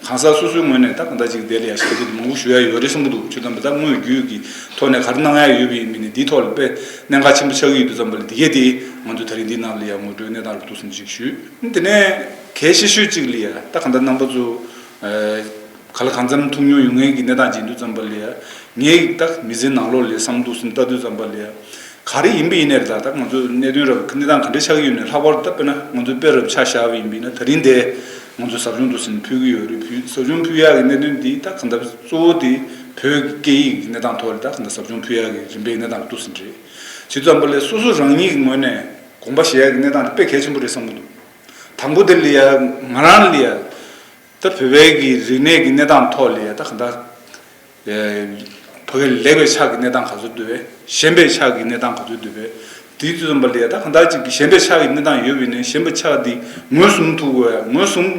གང་ཟག་སོ་སོའི་ངོས་ནས་ད་གང་ལྟར་ཅིག་དེ་ལ་ཡ་ཞབས་འདེགས་མང་པོ་ཞུ་ཡ་ཡོད་རེད་བསམ་གྱི་འདུག་བྱས་ཙང་ད་དངོས་བརྒྱུད་ཀྱི་ཐོག་ནས་ག་རེ་གནང་ཡ་ཡོད་པ་ཡིན་མིན་ནི་འདིའི་ཐོག་ལ་དཔེ་གནད་འགག་ཆེན་པོ་ཆགས་ཀྱི་ཡོད་དུས་ཙམ་པ་ལ་འདི་གས་དེ་ང་ཚོ་ད་རིང་འདིའི་ནང་ལ་ཡ་ངོ་སྤྲོད་གནས་སྟངས་ལ་ཐུགས་སེམས་ཅིག་ཞུས། དེ་ནས་གལ་ཆེ་ཤོས་ཅིག་ལ་ཡ་ད་གང་ལྟར་རྣམ་པ་ཚོ་ག་ལ་གང་འཚམ་ཐུགས་མྱོང་ཡོད་མཁན་གྱི་གནས་སྟངས་ཅིག་ཡིན་དུས་ཙམ་པ་ལ་ཡ་ངའི་ད་མི་ཚེ་ནང་ལོགས་ལ་བསམ་བློ་ཟིན་ལྟ་དུས་ཙམ་པ་ལ་ཡ། ག་རེ་ཡིན་པ་ཡིན་ནའི་རེད། ད་ལྟ་ང་ཚོ་གནད་དོན་རབ་གནས་སྟངས་ག་འདྲ་ཆགས་ཀྱི་ཡོད་ནའི་ལྷག་པར་དུ་ད་དཔེར་ན་ང་ཚོའི་དཔེ་རབ་ཆ་བཞག་པ་ཡིན་པ་ཡིན་ན་ད་རིང་འདི་ང་ཚོ་ཟབ་སྦྱོང་འདུག་ཟིན་ཕུལ་གྱི་ཡོད་རེད། ཕུལ་ཟབ་སྦྱོང་ཕུལ་ཡག་གི་གནད་དོན་འདི་ད་གང་ལྟར་གཙོ་བོ་དེ་བོད་ཀྱི་སྐད་ཡིག་གི་གནས་སྟངས་ཐོག་ལ་ད་གང་ལྟར་ཟབ་སྦྱོང་ཕུལ་ཡག་གི་རིམ་པའི་གནས་སྟངས་འདུག་ཟིན་རེད། བྱས་ཙམ་པ་ལས་སོ་སོ་རང་ཉིད་ཀྱི་ངོས་ནས་ དགོངས་པ་བཞེས་ཡག་གི་གནས་སྟངས་དེ་དཔེ་གལ་ཆེན་པོ་རེད་བསམ་གྱི་འདུག་དང་པོ་དེ་ལ་ཡ་ང་རང་ལ་ཡ་ད་བོད་པའི་གི་རིག་གནས་ཀྱི་གནས་སྟངས་ཐོག་ལ་ཡ་ད་ག་འདྲ། ཨེ། ཕ་གིར་ལེགས་པའི་ཆ་གི་གནས་སྟངས་ག་ཚོད་འདུག་པས། ཞན་པའི་ཆ་གི་གནས་སྟངས་ག་ཚོད་འདུག་པས། དེའི་དུས་ཙམ་པ་ལ་ཡ་ད་གང་ལྟར་ཅིག་གི་ཞན་པའི་ཆ་གི་གནས་སྟངས་ཡོད་པས་ནས་ཞན་པའི་ཆ་འདི་ངོས་བཟུང་ཐུབ་དགོས། ངོས་བཟུང་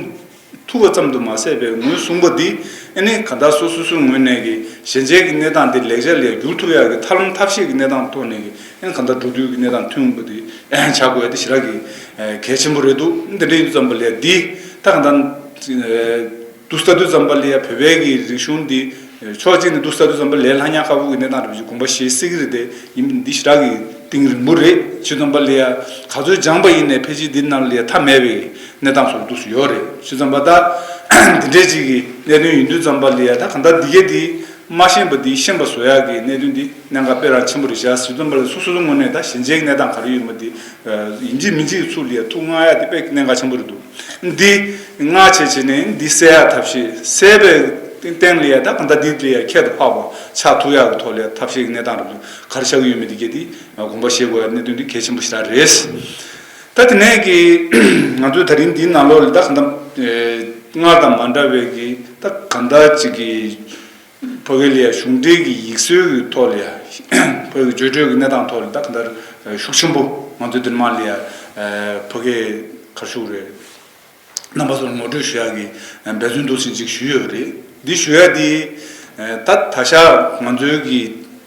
ཐུབ་པ་ཙམ་དུ་མ་ཟད་པའི་ངོས་བཟུང་པ་འདི་ཨ་ནི་གང་ལྟར་སོ་སོ་སོའི་ངོས་ནས་ཀྱི་ཞན་ཆའི་གི་གནས་སྟངས་འདི་ལེགས་ཆ་ལ་ཡ་བསྒྱུར་ཐུབ་ཡག་གི་ཐབས་ལམ་ཐབས་ཤེས་ཀྱི་གནས་སྟངས་ཐོག་ནས་ཀྱི་ཨ་ནི་གང་ལྟར་འགྲོ་དུས་ཀྱི་གནས་སྟངས་ཐོན་པ་འདི་བྱ་དགོས་ཡ་འདི་ཞེ་དྲག་གི་གལ་ཆེན་པོ་རེད་འདུག་འདི་འདྲ་ཡིན་དུས་ཙམ་པ་ལ་ཡ་འདི་ད་གང་ལྟར། དུ་ལྟ་དུས་ཙམ་པ་ལ་ཡ་བོད་པའི་གི་རིག་གཞུང་འདི་ཕྱོགས་གཅིག་ནས་དུ་ལྟ་དུས་ཙམ་པ་ལས་ལྷ་ཉག་ཁ་བུ་གི་གནས་སྟངས་རེད་པ་ཅིག་དགོངས་པ་བཞེས་སྲིད་ཀྱི་རེད་དེ་ཡིན་འདི་ཞེ་དྲག་གི་གཏིང་རིང་པོ་རེད། བྱས་ཙམ་པ་ལ་ཡ་ག་ཚོད་སྦྱངས་པ་ཡིན་ནའི་ཕལ་ཆེར་འདི་ནང་ལ་ཡ་མཐའ་མེད་པའི་གནས་སྟངས་སོགས་འདུག་སུ་ཡོད་རེད། བྱས་ཙམ་པ་ད་འདི་འདྲའི་ཅིག་གི་གནད་དོན་ཡིན་དུས་ཙམ་པ་ལ་ཡ་ད་གང་ལྟར་འདི་གས་འདི་མ་ཤེས་པ་འདི་ཤེས་པ་བཟོ་ཡག་གི་གནད་དོན་འདི་གནད་འགག་དཔེ་རང་ཆེན་པོ་རེད་ཤག་བྱས་ཙམ་པ་ལ་སོ་སོ་སོ་ངོས་ནས་ད་ཞན་ཆའི་གནས་སྟངས་ག་རེ་ཡོད་མ་འདི་ཡིན་གཅིག་མིན་གཅིག་ཚུར་ལ་ཡ་ཐུགས་མངའ་ཡག་དེ་དཔེ་གནད་འགག་ཆེན་པོ་རེད་འདུག་འདི་སྔ་བྱས་བྱས་ནས་འདི་སེལ་ཡག་ཐབས་ཤེས་སེལ་བའི་སྟེང་ལ་ཡ་ད་གང་ལྟར་འདི་ལ་ཡ་ཁྱད་དུ་འཕགས་པ་ཆགས་ཐུབ་ཡག་གི་ཐོག་ལ་ཡ་ཐབས་ཤེས་ཀྱི་གནས་སྟངས་རུ་ག་རེ་ཆགས་ཀྱི་ཡོད་མེད་འདི་གས་འདི་དགོངས་པ་བཞེས་དགོས་ཡ་གནད་དོན་འདི་གལ་ཆེན་པོ་ཞེ་དྲག་རེད། ད་དེ་ནས་ཀྱི་ང་ཚོས་ད་རིང་འདིའི་ནང་ལོགས་ལ་ད་གང་ལྟར་སྔར་དང་མ་འདྲ་བའི་ཀྱི་ད་གང་ལྟར་ཅིག་གི་ཕ་གི་ལ་ཡ་གཞུང་འབྲེལ་གྱི་ཡིག་སྲོལ་གྱི་ཐོག་ལ་ཡ་ཕ་གི་བརྗོད་སྤྲོད་ཀྱི་གནས་སྟངས་ཐོག་ལ་ད་གང་ལྟར་ཤུགས་ཆེན་པོ་ང་ཚོའི་འདིར་མ་ལ་ཡ་ཕ་གི་གར་ཞུགས་རེད། རྣམ་པ་ཚོར་ངོ་སྤྲོད་ཞུ་ཡག་གི་འབད་བརྩོན་འདུག་ཟིན་ཅིག་ཞུས་ཡོད་རེད། འདི་ཞུ་ཡག་འདི་ད་ད་ཆ་ང་ཚོའི་གི་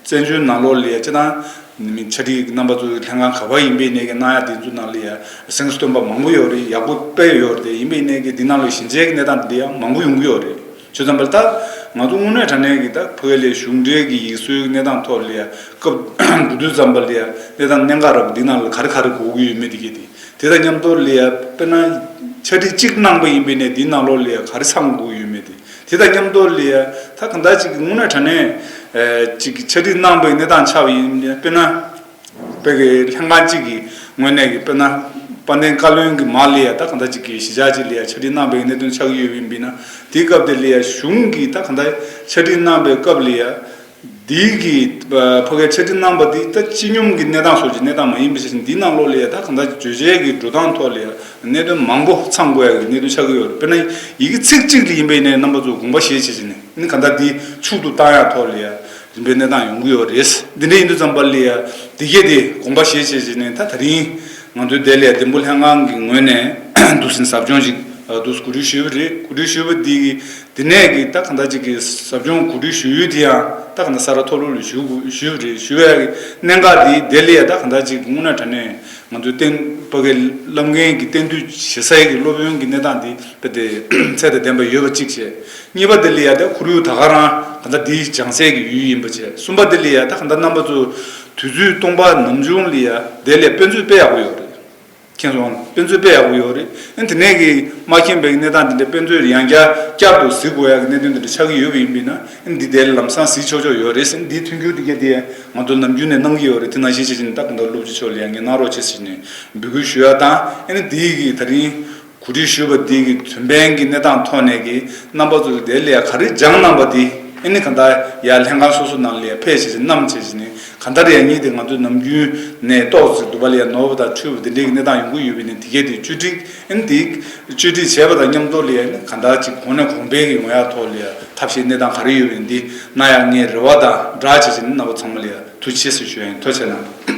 བཙན་བྱོལ་ནང་ལོགས་ལ་ཡ་སྤྱི་བཏང་ནི་མི་ཆ་སྒྲིག་རྣམ་པ་ཚོའི་ལྷན་ཁང་ག་པར་ཡིན་པའི་ནས་ཀྱི་གནང་ཡག་འདི་ཚོ་ནང་ལ་ཡ་སེམས་སུ་སྟོན་པ་མང་པོ་ཡོད་རེད། ཡག་པོ་དཔེ་ཡོད་རེད། ཡིན་པའི་ནས་ཀྱི་འདི་ནང་ལ་ཞན་ཆའི་གི་གནས་སྟངས་འདི་ཡང་མང་པོ་ཡོང་གི་ཡོད་རེད། བྱས་ཙམ་པ་ལ་ད་ང་ཚོ་དངོས་གནས་དྲང་གནས་ཀྱི་ད་ཕ་གི་ལ་གཞུང་འབྲེལ་གྱི་ཡིག་སྲོལ་གནས་སྟངས་ཐོག་ལ་ཡ་སྐབས་འགྲོ་དུས་ཙམ་པ་ལ་ཡ་གནས་སྟངས་གནད་འགག་རབ་འདི་ནང་ལ་ག་རེ་ག་རེ་དགོས་ཀྱི་ཡོད་མེད་འདི་གས་འདི། དེ་དང་མཉམ་དུ་ལ་ཡ་དཔེར་ན་ཆ་སྒྲིག་གཅིག་གནང་པ་ཡིན་པའི་ནས་འདིའི་ནང་ལོགས་ལ་ཡ་ག་རེ་ཚང་དགོས་ཡོད་མེད་དེ། དེ་དང་མཉམ་དུ་ལ་ཡ་ད་གང་ལྟར་ཅིག་དངོས་གནས་དྲང་གནས་ཨེ་ཅིག་ཆ་སྒྲིག་གནང་པའི་གནས་སྟངས་ཆགས་པ་ཡིན་ན་དཔེར་ན་བོད་ཀྱི་ལྷན་ཁང་གཅིག་གི་ངོས་ནས་ཀྱི་དཔེར་ན་དཔལ་ལྡན་བཀའ་བློན་གྱི་མ་ལ་ཡ་ད་གང་ལྟར་ཅིག་གི་གཞིས་ཆགས་ཅིག་ལ་ཡ་ཆ་སྒྲིག་གནང་པའི་གནད་དོན་ཆགས་ཀྱི་ཡོད་པ་ཡིན་པས་ན་དེའི་སྐབས་དེ་ལ་ཡ་གཞུང་གིས་ད་གང་ལྟར་ཆ་སྒྲིག་གནང་པའི་སྐབས་ལ་ཡ། འདི་གི་ཕ་གིའི་ཆ་སྒྲིག་གནང་པ་འདི་ད་སྤྱི་སྙོམས་ཀྱི་གནས་སྟངས་སོགས་ཀྱི་གནས་སྟངས་མ་ཡིན་པ་ཞིག་འདི་ནང་ལོགས་ལ་ཡ་ད་གང་ལྟར་བརྗོད་བྱའི་གི་འགྲོ་སྟངས་ཐོག་ལ་ཡ་གནད་དོན་མང་པོ་ཚང་དགོས་ཡ་གི་གནད་དོན་ཆགས་ཀྱི་ཡོད་རེད། དཔེར་ན་ཡི་གེ་ཚིག་གཅིག་ལ་ཡིན་པའི་ནས་རྣམ་པ་ཚོ་དགོངས་པ་བཞེས་བྱས་བྱས་ནས་ནི་གང་ལྟར་འདི་ཕྱུག་ཏུ་བཏང་ཡ་ཐོག་ལ་ཡ་རིམ་པའི་གནས་སྟངས་ཡོང་གི་ཡོད་རེད། འདི་འདྲ་ཡིན་དུས་ཙམ་པ་ལ་ཡ་འདི་གས་དེ་དགོངས་པ་བཞེས་བྱས་བྱས་ནས་ད་ད་རིང་ང་ཚོའི་དེ་ལ་ཡ་འདེམས་བསྐོ་ལྷན་ཁང་གི་ངོས་ནས་འདུག་སེ་ཟབ་སྦྱོང་ཞིག་འདུག་སེ་གོ་སྒྲིག་ཞུས་པ་རེད། གོ་སྒྲིག་ཞུས་པ་འདི་གི་དེ་ནས་ཀྱི་ད་གང་ལྟར་ཅིག་གི་ཟབ་སྦྱོང་གོ་སྒྲིག་ཞུ་ཡུལ་དེ་ཡང་ད་གང་ལྟར་ས་རཱ་མཐོ་སློབ་ལ་ཞུ་དགོས་ཞུས་པ་རེད། ཞུ་བའི་གནད་འགག་དེ་དེ་ལ་ཡ་ད་གང་ལྟར་ཅིག་དངོས་གནས་དྲང་གནས་ང་ཚོའི་བསྟན་ཕ་གི་བླ་མཁན་གྱི་བསྟེན་དུས་ཞེ་སའི་གི་སློབ་ཡོན་གྱི་གནས་སྟངས་དེ་དཔེ་དེ་ཚད་དང་ལྡན་པ་ཡོད་པ་གཅིག་བྱས། གཉིས་པ་དེ་ལ་ཡ་ད་ཁོར་ཡུག་ད་ག་རང་ད་ལྟ་འདིའི་སྦྱང་སའི་གི་ཡུལ་ཡིན་པ་བྱས། གསུམ་པ་དེ་ལ་ཡ་ད་གང་ལྟར་རྣམ་པ་ཚོ་དུས་ཚོད་སྟོང་པ་ནམ་བྱུང་ལ་ཡ་དེ་ལ་དཔེ་མཛོད་དཔེ་ཡག་པོ་ཡོད་རེད། མཁྱེན་སོང་། དཔེ་མཛོད་དཔེ་ཡག་པོ་ཡོད་རེད། ཨ་ནི་དེ་ནས་ཀྱི་མ་མཁྱེན་པའི་གནས་སྟངས་དེ་འདྲ་དཔེ་མཛོད་ཡང་བསྐྱར་བསྐྱར་དུ་གཟིགས་དགོས་ཡག་གི་གནད་དོན་དེ་འདྲ་ཆགས་ཀྱི་ཡོད་པ་ཡིན་པས་ན་ཨ་ནི་འདི་དེ་ལ་ལམ་སང་གཟིགས་ཆོག་ཆོག་ཡོད་རེད་ཟེར། འདིའི་མཐུན་འགྱུར་དེ་གས་དེ་ང་ཚོ་ནམ་རྒྱུན་ནས་གནང་གི་ཡོད་རེད། དེ་ནང་བཞིན་བྱེད་བཞིན་ད་གང་ལྟར་སློབ་སྤྱི་ཚོ་ལ་ཡང་ངས་གནང་རོགས་བྱེད་ཟེར་ནས་འབོད་སྐུལ་ཞུ་ཡག་དང་། ཨ་ནི་འདི་གི་ད་རིང་གོ་སྒྲིག་ཞུས་པ་འདི་གི་དོན་ཕན་གྱི་གནས་སྟངས་ཐོག་ནས་ཀྱི་རྣམ་པ་ཚོ་དེ་ལ་ཡ་ག་རེ་སྦྱངས་གནང་པ་འདི་ཨ་ནི་གང་ལྟར་ཡ་ལྷན་ཁང་སོ་སོ་ནང་ལ་ཡ་ཕེབས་བྱས་ནས་བསྣམས་བྱས་ནས་གང་ལྟར་ཡ་གཉིས་དེ་ང་ཚོ་ནམ་རྒྱུན་ནས་ཏོག་ཙམ་འདུག་པ་ལ་ཡ་ནོར་བ་དང་འཁྲུལ་བ་དེ་འདྲའི་གནས་སྟངས་ཡོང་གི་ཡོད་པས་ནས་དེ་གས་དེ་བཅོས་སྒྲིག་ཨ་ནི་དེ་བཅོས་སྒྲིག་བྱས་པ་དང་མཉམ་དུ་ལ་ཡ་ནི་གང་ལྟར་ཅིག་གོང་ནས་གོང་འཕེལ་གྱི་ཡོང་ཡ་ཐོག་ལ་ཡ་ཐབས་ཤེས་གནས་སྟངས་ག་རེ་ཡོད་པས་འདི་གནང་ཡ་ངའི་རེ་བ་དང་སྦྲགས་བྱས་བྱས་ནས་རྣམ་པ་ཚང་མ་ལ་ཡ་ཐུགས་རྗེ་ཆེ་ཟེར་ཞུ་ཡ་ཡིན། ཐུགས་རྗེ་གནང་།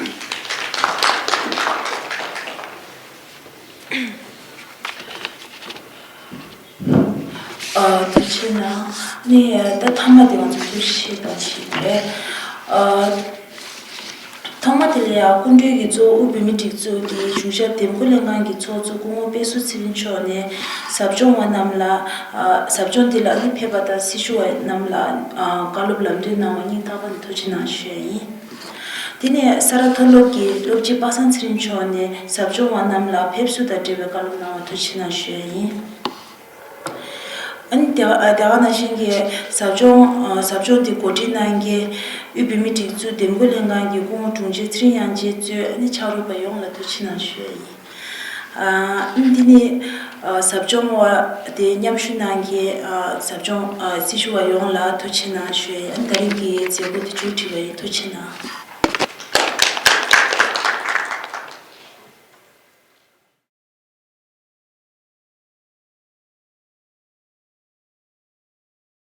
ཨ། ཐུགས་རྗེ་གནང་། ནི་ད་མཐའ་མ་དེ་ང་ཚོ་ཐུགས་རྗེ་ཆེ་གནང་ཞིག་རེད། ཨ། ཐོག་མ་དེ་ལ་ཡང་སྐུ་མགྲོན་གྱི་གཙོ་བོ་དབུས་བོད་མིའི་སྒྲིག་འཛུགས་ཀྱི་གཞུང་ཞབས་འདེམས་བསྐོ་ལྷན་ཁང་གི་ཚོགས་གཙོ་སྐུ་ངོ་དཔལ་བཟང་ཚེ་རིང་མཆོག་ནས་ཟབ་སྦྱོང་བ་རྣམས་ལ། ཨ། ཟབ་སྦྱོང་འདི་ལ་ནི་ཕེབས་པ་དང་སྲི་ཞུ་བ་རྣམས་ལ། ཨ། བཀའ་སློབ་ལམ་སྟོན་གནང་བ་སྙིང་ཐག་པ་ནས་ཐུགས་རྗེ་གནང་ཞུ་ཡ་ཡིན། དེ་ནས་ས་རཱ་མཐོ་སློབ་ཀྱི་སློབ་སྤྱི་པ་སངས་ཚེ་རིང་མཆོག་ནས་ཟབ་སྦྱོང་བ་རྣམས་ལ་ཕེབས་བསུ་དང་འབྲེལ་བའི་བཀའ་སློབ་གནང་བ་ཐུགས་རྗེ་ཆེ་གནང་ཞུ་ཡ་ཡིན། ཨ་ནི་དེ་དེ་ག་ནང་བཞིན་གྱི་ཟབ་སྦྱོང་ཟབ་སྦྱོང་འདི་གོ་སྒྲིག་གནང་མཁན་དབུས་བོད་མིའི་སྒྲིག་འཛུགས་འདེམས་བསྐོ་ལྷན་ཁང་གི་སྐུ་ངོ་དྲུང་ཆེ་ཚེ་རིང་དབྱངས་ཅན་གཙོས་ཨ་ནི་ཕྱག་རོགས་པ་ཡོངས་ལ་ཐུགས་རྗེ་ཆེ་གནང་ཞུ་ཡ་ཡིན། ཨ་ནི་འདི་ནི་ཟབ་སྦྱོང་བ་དེ་མཉམ་ཞུགས་གནང་མཁན་ཟབ་སྦྱོང་སྲི་ཞུ་བ་ཡོངས་ལ་ཐུགས་རྗེ་ཆེ་གནང་ཞུ་ཡ་ཡིན། ཨ་ནི་ད་རིང་གི་མཛད་སྒོ་དེ་མཇུག་སྒྲིལ་བ་ཡིན། ཐུགས་རྗེ་ཆེ་གནང་།